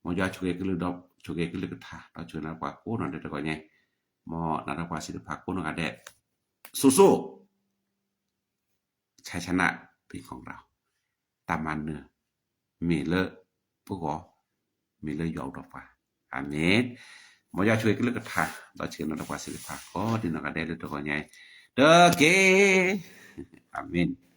မ်ယွၤဆိၣ်ဂ့ၤကလုၢ်ဒီး ဆိၣ်ဂ့ၤကလုၢ်ကထါ ဒီးဆိၣ်ဂ့ၤနၤပှၤကိးနီၢ်ဒဲးတဂီၤညါ, မ်နၤဒီးပှၤစံးတဖၣ်ကိးနီၢ်ဂၤဒဲး စိစိ ဆဲဆနၢၣ် ပ့ၤခီၣ်ကရၢ်, တၢ်မၤနၢၤ မ့ၢ်လၢပဂီၢ်, မ့ၢ်လၢယွၤအိၣ်ဒီးပှၤ, အၤမ့ၣ်. မ်ယွၤဆိၣ်ဂ့ၤကလုၢ်ကထါ ဒီးဆှၢနီၤဒီးပှၤသ့ၣ်တဖၣ်ကိးဒံနီၢ်ဂၤဒဲးလၢတဂီၤညါအံၤ တက့ၢ်. အၤမ့ၣ်.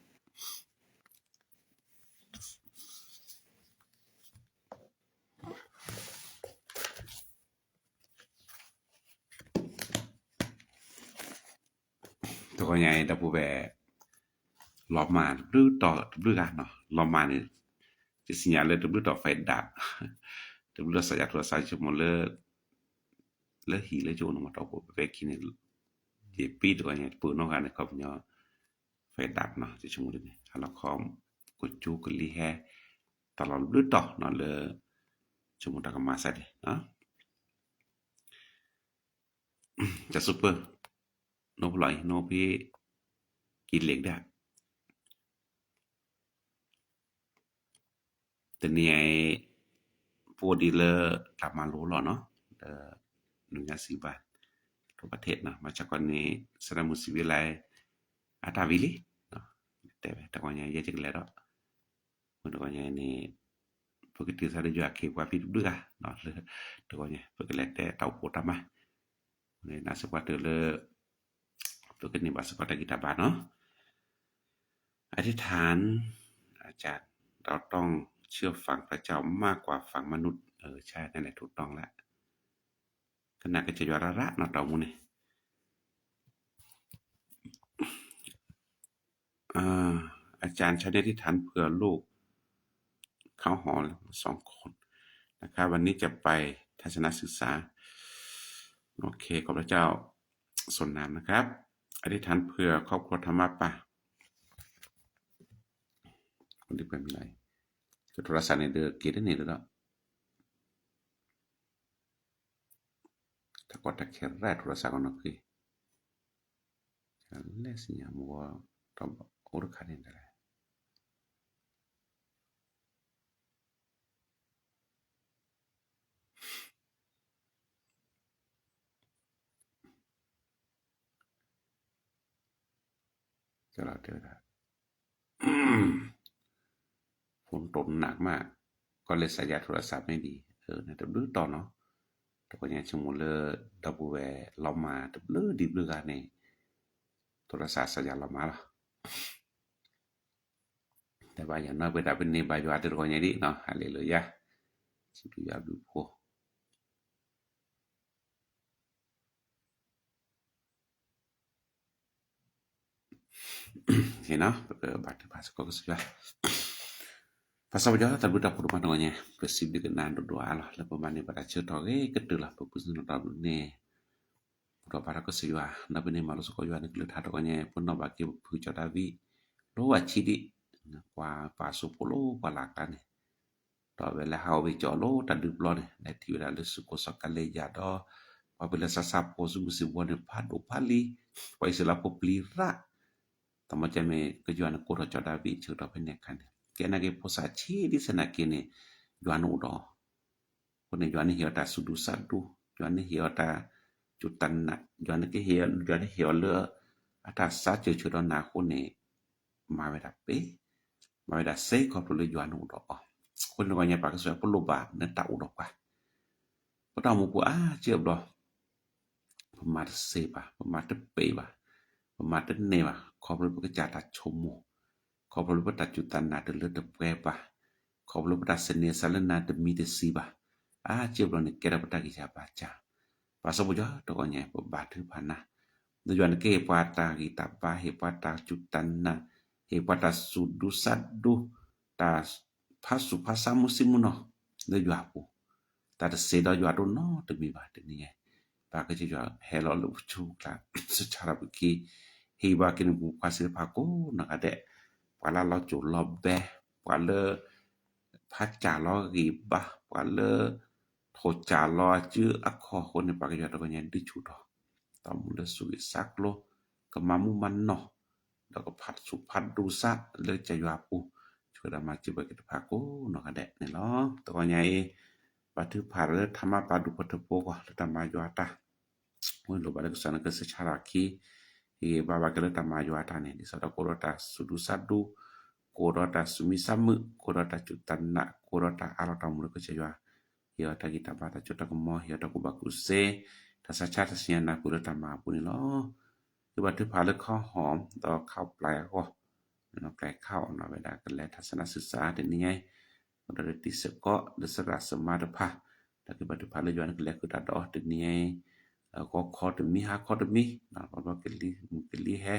တဂီၤညါအံၤ ဒီပုၢ်ဝဲၢ် လီၤမၢ်တဘျုးတီၤတဘျုးဂၤနီၤ, လီၤမၢ်န့ၣ် ယသ့ၣ်ညါလၢတဘျုးတီၤ file ဒး, တဘျုးတီၤစးယၤထိရစးဆိကမိၣ်လၢ လၢဟံၣ်လၢယအိၣ်န့ၣ် မ့ၢ်တီၢ်ဖိဖဲခံန့ၣ် ယပ့တဂီၤညါ ပှၤနီၢ်ဂၤန့ၣ် ခီပညီ file ဒးနီၤ ယဆိကမိၣ်ဒ်န့ၣ် ဟါလီၤခီ ကကၠိကလံၤဟဲ တၢ်လီၢ်တဘျုးတီၤနီၤလၢ ဆိကမိၣ်တၢ်ကမၤစၢ်ဒ် တၢ်စူပၢၢ် နိဖျီၣ်အံၤ နိဖံ ကံလ့ၣ်ဒၣ် တနံၤအံၤ ပအိၣ်ဒံးလၢတၢ်မၤလိလီၤနီၤ လၢ နူညါစံးဘၣ် ထိၣ်ပထ့ၣ်နီၤ မၤဆါကီန့ၣ် စဒၣ်မုၢ်စံးဝံၤလၢ အတၢ်ဝံၤလံ တဲဝဲတဂီၤညါ ယဲယကလဲၤဒီး မ့ၢ်တဂီၤညါအံၤန့ၣ် ပကတုၤသးလၢယွၤအခ့အပှၤဖံတဘျုးဂၤ လၢတဂီၤညါ ပကလဲၤတဲတၢ်အိၣ်ဖှိၣ်တၢ်မၤ န့ၣ် နးစ့ၢ်ပှၤတုၤလၢ ပကန့ၢ်ဘၣ်စ့ၢ်ကီးတၢ်ဂံၢ်တၢ်ဘါနီၤ อธิษฐาน อาจารย์ เราต้องเชื่อฟังพระเจ้ามากกว่าฟังมนุษย์ เออ ใช่ นั่นแหละถูกต้องแล้ว ကနၣ်ကစၢ်ယွၤရၣ်ရၣ်နီၤ တၢ်အိၣ်မူန့ၣ် อาจารย์ ใช้อธิษฐานเผื่อลูก ข้าวหอมสองคนนะครับ วันนี้จะไปทัศนศึกษา โอเค ขอบพระเจ้า สนนามนะครับ อธิษฐานเผื่อครอบครัวธรรมะป่ะ คนที่ไปไม่ไร จะโทรศัพท์ในเดือนเกตได้เนี่ยแล้ว တၢ်ကီတၢ်ခဲရၢ် ထိရစးကနီၤဖံ လဲၤစံညါမ့ၢ်ဝဲ တအိၣ်တခါန့ၣ်တလဲၣ် ကလီၤတဲဝဲဒၣ် ฝนตกหนักมาก ก็เลยสัญญาณโทรศัพท์ไม่ดี န့ၣ်တဘျုးတီၤနီၤ တဂီၤညါဆိကမိၣ်လၢ ဒီပုၢ်ဝဲၢ်လီၤမၢ်တဘျုးဒံးဘျုးဂၤန့ၣ် ထိရစး สัญญาณ လီၤမၢ်လီၤ တဘၣ်ယၤနီၢ်ပှဲၤဒၣ်ပန့ၢ်ဘါယွၤတဂီၤညါဒ်နီၤ ဟါလ့လူယၤ စံးဘျုးယွၤဘျုးဖှိၣ် ပကဘါထုကဖၣ်စ့ၢ်ကီးကစၢ်ယွၤ ပၢ်စီၤပီၤကၠီ တၢ်ဘျုးတၢ်ဖှိၣ်ဒိၣ်မးတဂီၤညါ ပစံးဘျုးကနၤဒိၣ်ဒိၣ်အါလီၤ လၢပမၤန့ၢ်ဘၣ်တၢ်ဆၢကတီၢ်ဂ့ၤကတၢၢ်လီၤ ပပူၤစံၣ်နီၤတၢ်ဘျုးန့ၣ် ပထီၣ်ဘါထီၣ်ကစၢ်ယွၤ ဒီးပန့ၢ်မၤလိစ့ၢ်ကီးယွၤန့ၣ်ကလုၢ်ကထါတဂီၤညါ ပနီၣ်ဘၣ်က့ၤပဖုကၠီၤဒၤဝံး လိၣ်ဘၣ်ဆံးဒံး ကွၢ်ပာ်စိဖိလိပှၤလၢ်ကျါန့ၣ် ဒီးအဝဲလၢဟးဂီၤဝံၤကၠီၤလိတၢ်ဒုးပျီန့ၣ် လဲၤထံၣ်ဝဲဒၣ်လၢစုကိးစီၤကၤလ့ယၤဒီး ပှၤပၢၤလၢဆါဆါဖိစုမုၢ်စံးဘီန့ၣ် ဖးဒိၣ်ဖးလံၤ ပှၤအံၣ်စရ့လးဖိပျံၤရၣ် တၢ်မၤကဲမ့ၢ်ကစၢ်ယွၤန့ၣ်ကိးထီၣ်ကၠီၤဒၤဝံးဆၢကတီၢ်ဖဲန့ၣ်အခါန့ၣ် ကဲနာ်က့ၤဖိစၢ်ဆံးဒ်ဆဲးနာ်က့ၤန့ၣ် ယွၤန့ၣ်အိၣ်ဒီးအီၤ အဃိန့ၣ် ယွၤန့ၣ်ဟ့ၣ်အီၤတၢ်စူၤဒူစးဒူ ယွၤန့ၣ်ဟ့ၣ်အီၤတၢ်စူၢ်တၢ်နာ် ယွၤန့ၣ်ကဟ့ၣ် ယွၤန့ၣ်ဟ့ၣ်အီၤလၢ အတၢ်စၢ်စၢၤဆၢဒီးနၤအဃိန့ၣ် မၤဝဲဒၣ်ပ့ မၤဝဲဒၣ်စ့ၢ်ခီဖျိလၢယွၤန့ၣ်အိၣ်ဒီးအီၤ အဃိန့ၣ်တဂီၤညါပၢ်ကစၢ်ယွၤပလိၣ်ဘၣ်လၢတၢ်အိၣ်ဒီးပှၤ ပတၢ်အိၣ်မူပူၤအါကၢဘျီ ပမၤတစ့ဘၣ် ပမၤတပ့ဘၣ် ပမၤတန့ၢ်ဘၣ် ခီဖျိလၢပကစၢ်တၢ်ဆိကမိၣ် ခီဖျိလၢပတၢ်စူၢ်တၢ်နာ်တလၢတပှဲၤဘၣ် ခီဖျိလၢပတၢ်စံးန့ၢ်စးလၢနၤတမံၤတဆံးဘၣ် အါကၢဘျီန့ၣ် ကဲထီၣ်ပတၢ်ဂံၢ်စၢ်ဘါစၢ် ပၢ်စီၤပီၤကၠီတဂီၤညါ ပဘါထုကဖၣ်နၤ လၢယွၤန့ၣ်ကဟ့ၣ်ပှၤတၢ်ဂံၢ်တၢ်ဘါ ဟ့ၣ်ပှၤတၢ်စူၢ်တၢ်နာ် ဟ့ၣ်ပှၤတၢ်စူၤဒူစးဒူ တၢ်ဖးစူၤဖးဆါမုၢ်ဆ့ၣ်မုၢ်နီၤ လၢယွၤအပူၤ တၢ်တစ့ဒီးယွၤဒိၣ်နီတမံၤဘၣ်တနံၤညါ ပၢ်ကစၢ်ယွၤဟဲလီၤလၢပဆူကျါ စၢ်ဆါထီၣ်ပခံ ဟ့ၣ်ဘၣ်က့ၤန့ၣ်ပူၤပှၤသ့ၣ်တဖၣ်ကိးနီၢ်ဂၤဒဲး ပှၤလၢအလီၤစိၤလီၤဘဲ ပှၤလၢ ဖးစၢ်လီၤဂံၢ်ဘါ ပှၤလၢ ထိၣ်စၢ်လီၤအစုအခီၣ်အဃိန့ၣ် ပၢ်ကစၢ်ယွၤတဂီၤညါဒုးဆူၣ်ထီၣ် တၢ်အိၣ်မူလၢသူၣ်ဂ့ၤသးကျိၤ ကမၤမူမၤနီၢ် ဒီးကဖးစူၢ်ဖးဒူစးလၢကစၢ်ယွၤအပူၤ ဆိၣ်ဂ့ၤဒီးမၤစၢၤဘၣ်က့ၤတဖၣ်ကိးနီၢ်ဂၤဒဲးန့ၣ်လီၤ. တဂီၤညါအံၤ ပာ်ထုကဖၣ်လၢထါမါပာ်ဒူၣ်ဖိထၢဖိအဂီၢ် လၢတၢ်မၤယွၤအတၢ် ဝံၤလိၣ်ဘၣ်လၢကစၢ်န့ၣ်ကစၢ်ဆါထီၣ်အခံ ဟ့ၣ်ဘၣ်ဘၣ်က့ၤလၢတၢ်မၤယွၤအတၢ်န့ၣ် ဒ်သိးဒီးကအိၣ်ဒီးတၢ်စူၤဒူစးဒူ ကအိၣ်ဒီးတၢ်စူၤမံဆါမုာ် ကအိၣ်ဒီးတၢ်စူၢ်တၢ်နာ် ကအိၣ်ဒီးတၢ်အးလီၤတၢ်အိၣ်မူလၢကစၢ်ယွၤ ဟ့ၣ်အီၤတၢ်ဂံၢ်တၢ်ဘါတၢ်စိတၢ်ကမီၤ ဟ့ၣ်အီၤတၢ်ကူၣ်ဘၣ်ကူၣ်သ့, တၢ်ဆါဆါတၢ်ဆံးညါနၢ်ပၢၢ်လၢတၢ်မၤအပူၤန့ၣ်လီၤ. ဃ့ဘါထုကဖၣ်လၢခီဟီၣ် ဒီးခီပျၢ်အဂီၢ်, နကျဲခါအီၣ်နီၢ်ဝဲဒၣ်ကလဲၤထါစၢနါစံးစၢ်တနံၤညါအံၤ, ဒီးတံၤသကိး ဒီးသရၣ်သမါတဖၣ်, ဒီးဃ့ဘါထုကဖၣ်လၢယွၤနကလဲၤဃုာ်တၢ်ဒီးအီၤတနံၤညါအံၤ, ဂီၤခီတမံၤဟါခီတမံၤ, ဘျီဘျီကလံၤမုၢ်ကလံၤဟဲ,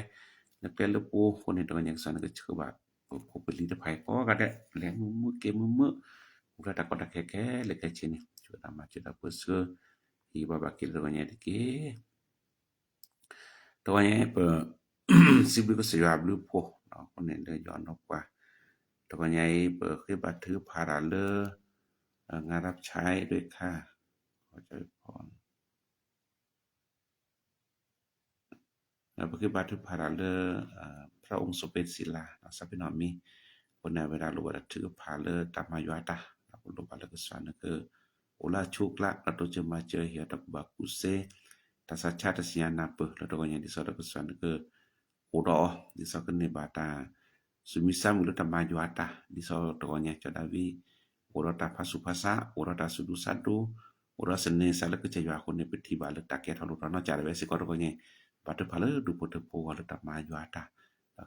နကျဲလၢပူၤအဃိန့ၣ် တဂီၤညါကစၢ်နကဆှၢဘၣ် ပဖိပလံၤတဖၣ်အံၤကိးဂၤဒဲး လဲၤမုာ်မုာ်က့ၤမုာ်မုာ်, အိၣ်ဖျဲၣ်တၢ်ကီတၢ်ခဲခဲလၢာ်ခဲဆ့န့ၣ် ဆှၢတၢ်မၤစၢၤတၢ်ပၢဆှၢ, ဟ့ၣ်ဘၣ်ဘၣ်က့ၤလၢတဂီၤညါတက့ၢ်. တဂီၤညါပ စံးဘျုးကစၢ်ယွၤအဘျုးအဖှိၣ်, အဃိန့ၣ်လၢယွၤနီၢ်ပှၤ, တဂီၤညါအံၤ ပဃ့ဘါထုကဖၣ်တၢ်လၢ งานรับใช้ด้วยค่ะ ပဃ့ဘါထုကဖၣ်တၢ်လၢ พระองค์ทรงเป็นศิลา စးဖ့နီၣ်မံၤ, အဃိန့ၣ် အဝဲဒၣ်လိၣ်ဘၣ်တၢ်ထုကဖၣ်လၢတၢ်မၤယွၤတၢ်, ပလိၣ်ဘၣ်လၢကစၢ်နက အိၣ်လၢအဆူၣ်အကျါ ဒီးတိစၢၤမၤစၢၤ ဟ့ၣ်အီၤတၢ်ကူၣ်ဘၣ်ကူၣ်သ့, တၢ်ဆါဆါတၢ်ဆံးညါနၢ်ပၢၢ် လၢတဂီၤညါဒ်သိးဒီးကစၢ်နက အိၣ်ဒီးအီၤ ဒ်သိးကန့ၢ်ဘၣ်တၢ် စူၤမံစၢ်မုၢ်လၢတၢ်မၤယွၤတၢ် ဒ်သိးတဂီၤညါ စီၤဒၤဝံး အိၣ်ဒီးတၢ်ဖးဆူၣ်ဖးဆါ အိၣ်ဒီးတၢ်စူၤဒူစးဒူ အိၣ်ဒီးသန့ၤသးလၢကစၢ်ယွၤအဃိန့ၣ် ပထံၣ်ဘၣ်လၢတၢ်ကဲထီၣ်လိၣ်ထီၣ်နီၢ်ကစၢ်ဒၣ်ဝဲစ့ၢ်ကီးတဂီၤညါ, ဘါထုကဖၣ်လၢဒူၣ်ဖိထၢဖိအဂီၢ်လၢတၢ်မၤယွၤတၢ်,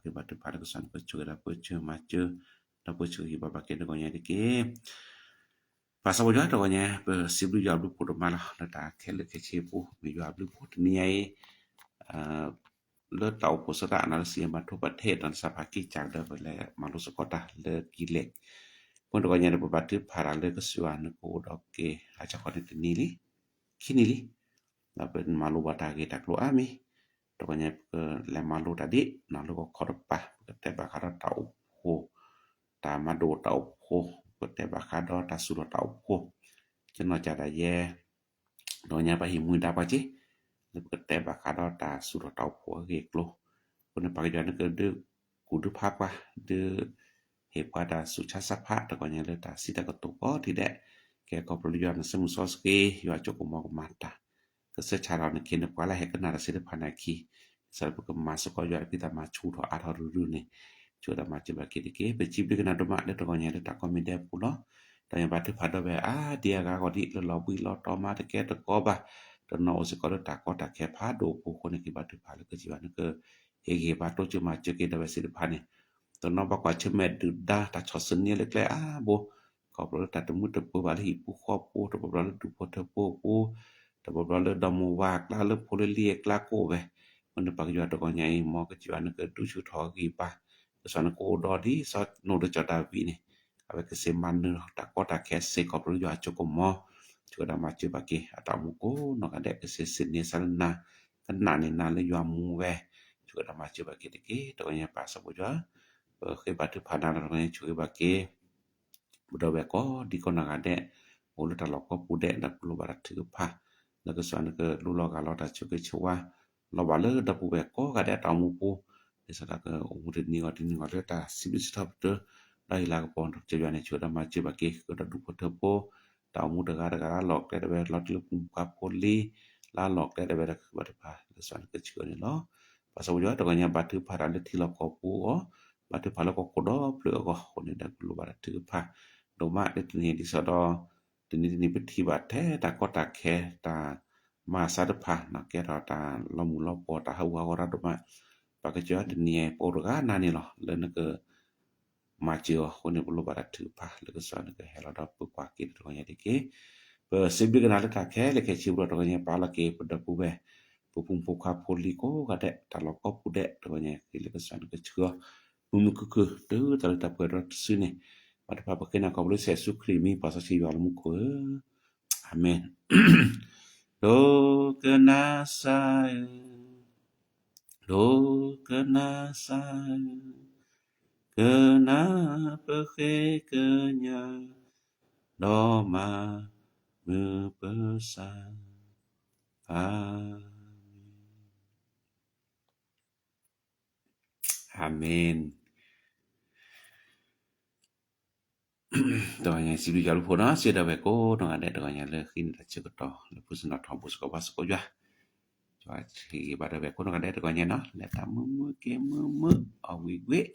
ဒီးကဘါထုကဖၣ်လၢကစၢ်နကဆိၣ်ဂ့ၤဒီးပၢဆှၢမၤစၢၤ, ဒီးပၢဆှၢဟ့ၣ်ဘၣ်ဘၣ်က့ၤတဂီၤညါတက့ၢ်. ပၢ်စီၤပီယွၤတဂီၤညါ ပစံးဘျုးယွၤအဘျုးအဖှိၣ်ဒိၣ်မးလီၤ လၢတၢ်ခဲလၢာ်ခဲဆ့အပူၤ မ့ၢ်ယွၤအဘျုးအဖှိၣ်တနံၤညါအံၤ လၢတၢ်အိၣ်ဖှိၣ်သရၣ်အနၢ်လၢ စီမၤထိၣ်ပထ့ၣ် ဒီးနစၢ်ဖးကံၢ်ကၢ်ဒီး ပလဲၤမၤလိသကိးတၢ်လၢကံလဲၣ်, အဃိတဂီၤညါန့ၣ် ပဘါထုကဖၣ်တၢ်လၢကစၢ်ယွၤနကအိၣ်ဒီးက့ၤ ဟါခီန့ၣ်တနံၤလံ, ခံနံၤလံ, ဒီးပမၤလိဘၣ်တၢ်ဂ့ၢ်တၢ်ကျိၤအါမံၤ, တဂီၤညါပကလဲၤမၤလိတၢ်ဒ် လၢဂီၤခီတပၤ ပကတဲဘၣ်ဃးဒီးတၢ်အိၣ်ဖှိၣ်, တၢ်မၤဒိၣ်တၢ်အိၣ်ဖှိၣ်, ပကတဲဘၣ်ဃးဒီးတၢ်သူၣ်ထီၣ်တၢ်အိၣ်ဖှိၣ်, ကနီၢ်ကၢ်ဒၣ်ယဲ တဂီၤညါပဟ့ၣ်မူဒါပှၤက့ၤ လၢပကတဲဘၣ်ဃးဒီးတၢ်သူၣ်ထီၣ်တၢ်အိၣ်ဖှိၣ်အဂ့ၢ်အကျိၤ, အဃိန့ၣ် ပၢ်ကစၢ်ယွၤနကဒုးကူၣ်ဒုးဖးပှၤ ဒုးဟ့ၣ်ပှၤတၢ်ဆူးဆါဆါဖး တဂီၤညါလၢတၢ်စံးတၢ်ကတိၤကိးထံၣ်ဒဲး, ကဲခီဖျိလၢယွၤနစုမုၢ်စီဆှံ ယွၤအစိကမီၤကမၤတၢ် ကစၢ်ဆၣ်ထီၣ်နခ့နပှၤလၢဟဲကနၣ်တၢ်သ့ၣ်တဖၣ်နာ်ခံ, ကစၢ်လၢပကမၤသကိးယွၤတဖံးတၢ်မၤဆူၣ်ထီၣ်အါထီၣ်ရုၢ်ရုၢ်န့ၣ်, ဆှၢတၢ်မၤစၢၤဘၣ်က့ၤတက့ၢ်. ပစံးဘျုးကနၣ်ဒိၣ်မးလၢတဂီၤညါလၢတၢ်ကိးမံၤဒဲးပူၤလီၤ. တဂီၤညါဘါထုကဖၣ်ဒီးဝဲအါဒံအါဂၤဂီၢ်ဒံး လၢလီၤဘှံးလီၤတီၤမးတကဲတကိးဘၣ်, တနီၤအိၣ်စ့ၢ်ကီးလၢတၢ်ကီတၢ်ခဲဖးဒိၣ်အပူၤအဃိန့ၣ် ကဘါထုကဖၣ်လၢကစၢ်ယွၤနက ဟ့ၣ်ဂံၢ်ဟ့ၣ်ဘါတိစၢၤမၤစၢၤက့ၤဒၣ်ဝဲသ့ၣ်တဖၣ်န့ၣ်, တနီၤဘၣ်ကွၢ်ဆၢၣ်မဲာ်ဒုၣ်ဒါ တၢ်ဆီၣ်သနံးလၢကျဲအါဘိ, ခီဖျိလၢတၢ်တမုာ်တပၢၤဘၣ်လၢဟံၣ်ပူၤဃီပူၤ, တဘျီဘျီလၢဒူၣ်ဖိထၢဖိအပူၤ, တဘျီဘျီလၢဒီမါဝၤအကျါလၢဖိလၢလံၤအကျါကိးဝဲ, အဃိန့ၣ် ပၢ်ကစၢ်ယွၤတဂီၤညါအံၤ မ်ကစၢ်ယွၤနကဒုးဆူၣ်ထီၣ်ဂံၢ်ဘါ, ကစၢ်နကအိၣ်ဒီးဒ်စီၤနိၣ်ဒီးစီၤဒၤဝံးန့ၣ်, အဝဲကစ့မၤနၢၤတၢ်ကီတၢ်ခဲစ့ၢ်ကီးဖျိလၢယွၤအစိကမီၤ, ဆှၢတၢ်မၤစၢၤဘၣ်က့ၤ အတၢ်အိၣ်မူကိးနီၢ်ဂၤဒဲး ကစ့သန့ၤသးလၢနၤ, ကနာ်န့ၢ်နၤလၢယွၤမူဝဲ, ဆှၢတၢ်မၤစၢၤဘၣ်က့ၤတက့ၢ်. တဂီၤညါပၢ်စီၤပီယွၤ ပဃ့ဘါထုကဖၣ်နၤဒီးတဂီၤညါဆိၣ်ဂ့ၤဘၣ်က့ၤ ပဒီပုၢ်ဝဲၢ်ကိးဒံကိးနီၢ်ဂၤဒဲး, အိၣ်လၢတၢ်လီၢ်ကိးပူၤဒဲး ဒီးပလိၣ်ဘၣ်တၢ်ထုကဖၣ်, လၢကစၢ်နကလူလီၤဂၢ်လီၤတၢ်ဆိၣ်ဂ့ၤဆိၣ်ဝါ, လီၤဘၣ်လၢဒီပုၢ်ဝဲၢ်ကိးဂၤဒဲးအတၢ်အိၣ်မူပူၤ, ဒ်သိးဒီးကအိၣ်မူတနံၤဂီၢ်တနံၤဂီၢ်လၢတၢ်စံးဘျုးစံးထီၣ်ပတြၢၤ, ဒီးဟ့ၣ်လၤကပီၤကစၢ်ယွၤန့ၣ် ဆှၢတၢ်မၤစၢၤဘၣ်က့ၤ ကဒီးဒူၣ်ဖိထၢဖိ, တၢ်အိၣ်မူတဂၤတဂၤလၢလီၢ်ကျဲဒၣ်ဝဲ လီၤတံၢ်လၢပူၤမုၣ်ခွါဖိလံၤ, လၢလီၢ်ကျဲဒၣ်ဝဲတၢ်ဃ့ဘါထုကဖၣ် လၢကစၢ်နကဆှၢန့ၣ်လီၤ. ပၢ်စီၤပီယွၤတဂီၤညါဘါထုကဖၣ်တၢ်လၢထံလီၢ်ကီၢ်ပူၤအဂီၢ်, ဘါထုကဖၣ်လၢကီၢ်ခိၣ်ဒီဖျၢၣ်အဂီၢ်အဃိန့ၣ်ဒီး ပလိၣ်ဘၣ်တၢ်ထုကဖၣ်, ဒိၣ်မးလၢတနံၤဒ်သိးဒီး တနံၤတနံၤပထံၣ်ဘၣ်ထဲတၢ်ကီတၢ်ခဲ တၢ်မၤအသးတဖၣ် ကဲထီၣ်တၢ်လီၤမုၢ်လီၤပှီၢ် တၢ်ဟးဂူာ်ဟးဂီၤတၢ်ဒိၣ်မး, ပၢ်ကစၢ်ယွၤတနံၤအံၤ ပအိၣ်တဂၤနၤန့ၣ်လီၤ လၢနက မၤစၢၤအီၤအဃိန့ၣ် ပလိၣ်ဘၣ်တၢ်ထုကဖၣ် လၢကစၢ်နကဟဲလီၤဒီးပၢၤကွၢ်က့ၤတဂီၤညါတက့ၢ်. ပစံးဘျုးကနၤလၢတၢ်ခဲလၢာ်ခဲဆ့ပူၤဒီးတဂီၤညါပာ်လီၤက့ၤ ပဒီပုၢ်ဝဲၢ် ပဖိမုၣ်ဖိခွါဖိလံၤကိးဂၤဒဲး တၢ်လီၢ်ကိးပူၤဒဲး တဂီၤညါက့ၤလၢကစၢ်နကဆှၢအီၤ မုာ်မုာ်ခုၣ်ခုၣ် တုၤတၢ်လၢတၢ်ပှဲၤဒီးတစုန့ၣ်, ဘၣ်တဖၣ်ပဃ့နၤခီဖျိစ့ၢ်ယ့ၣ်ၡူးခရံာ်အမံၤ ပၢ်စီဆှံယွၤလၢမူခိၣ်ဧၢ, အၤမ့ၣ်. ဒိကနၣ်စၢ်ဧၢ, ဒိကနၣ်စၢ်ဧၢ, ကနၣ်ပဃ့ကညး ဒီးမၤမုာ်ပသး, အၤမ့ၣ်, အၤမ့ၣ်. တဂီၤညါစံးဘျုးယွၤဘျုးဖှိၣ်နီၤ စံးဒီးဝဲၢ်ကိးနီၢ်ဂၤဒဲး တဂီၤညါလၢဃ့န့ၢ်တၢ်ဆၢကတီၢ် လၢဖုစနီၣ်ထီၣ်ဘိစ့ၢ်ကီးဘါစ့ၢ်ကီးယွၤ, ယွၤဟ့ၣ်ဂံၢ်ဘါဒီးဝဲၢ်ကိးနီၢ်ဂၤဒဲး တဂီၤညါနီၤ လဲၤတၢ်မုာ်မုာ်က့ၤမုာ်မုာ် အီၣ်ဝံၣ်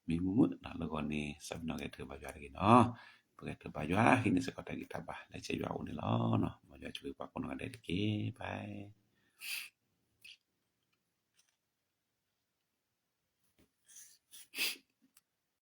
ဝံၣ် မံမုာ်မုာ်နီၤ လၢဂီၤန့ၣ် စးမနီၤဂဲၤထၢဘၣ်ယွၤတဂ့ၤနီၤ. ပကတဲဘၣ်ယွၤ ဟံးန့ၢ်စ့ၢ်ကီးတၢ်ဂံၢ်တၢ်ဘါ လၢကစၢ်ယွၤအအိၣ်န့ၣ်လီၤ. မ်ယွၤဆိၣ်ဂ့ၤပှၤကိးနီၢ်ဂၤဒဲးတက့ၢ်. Bye.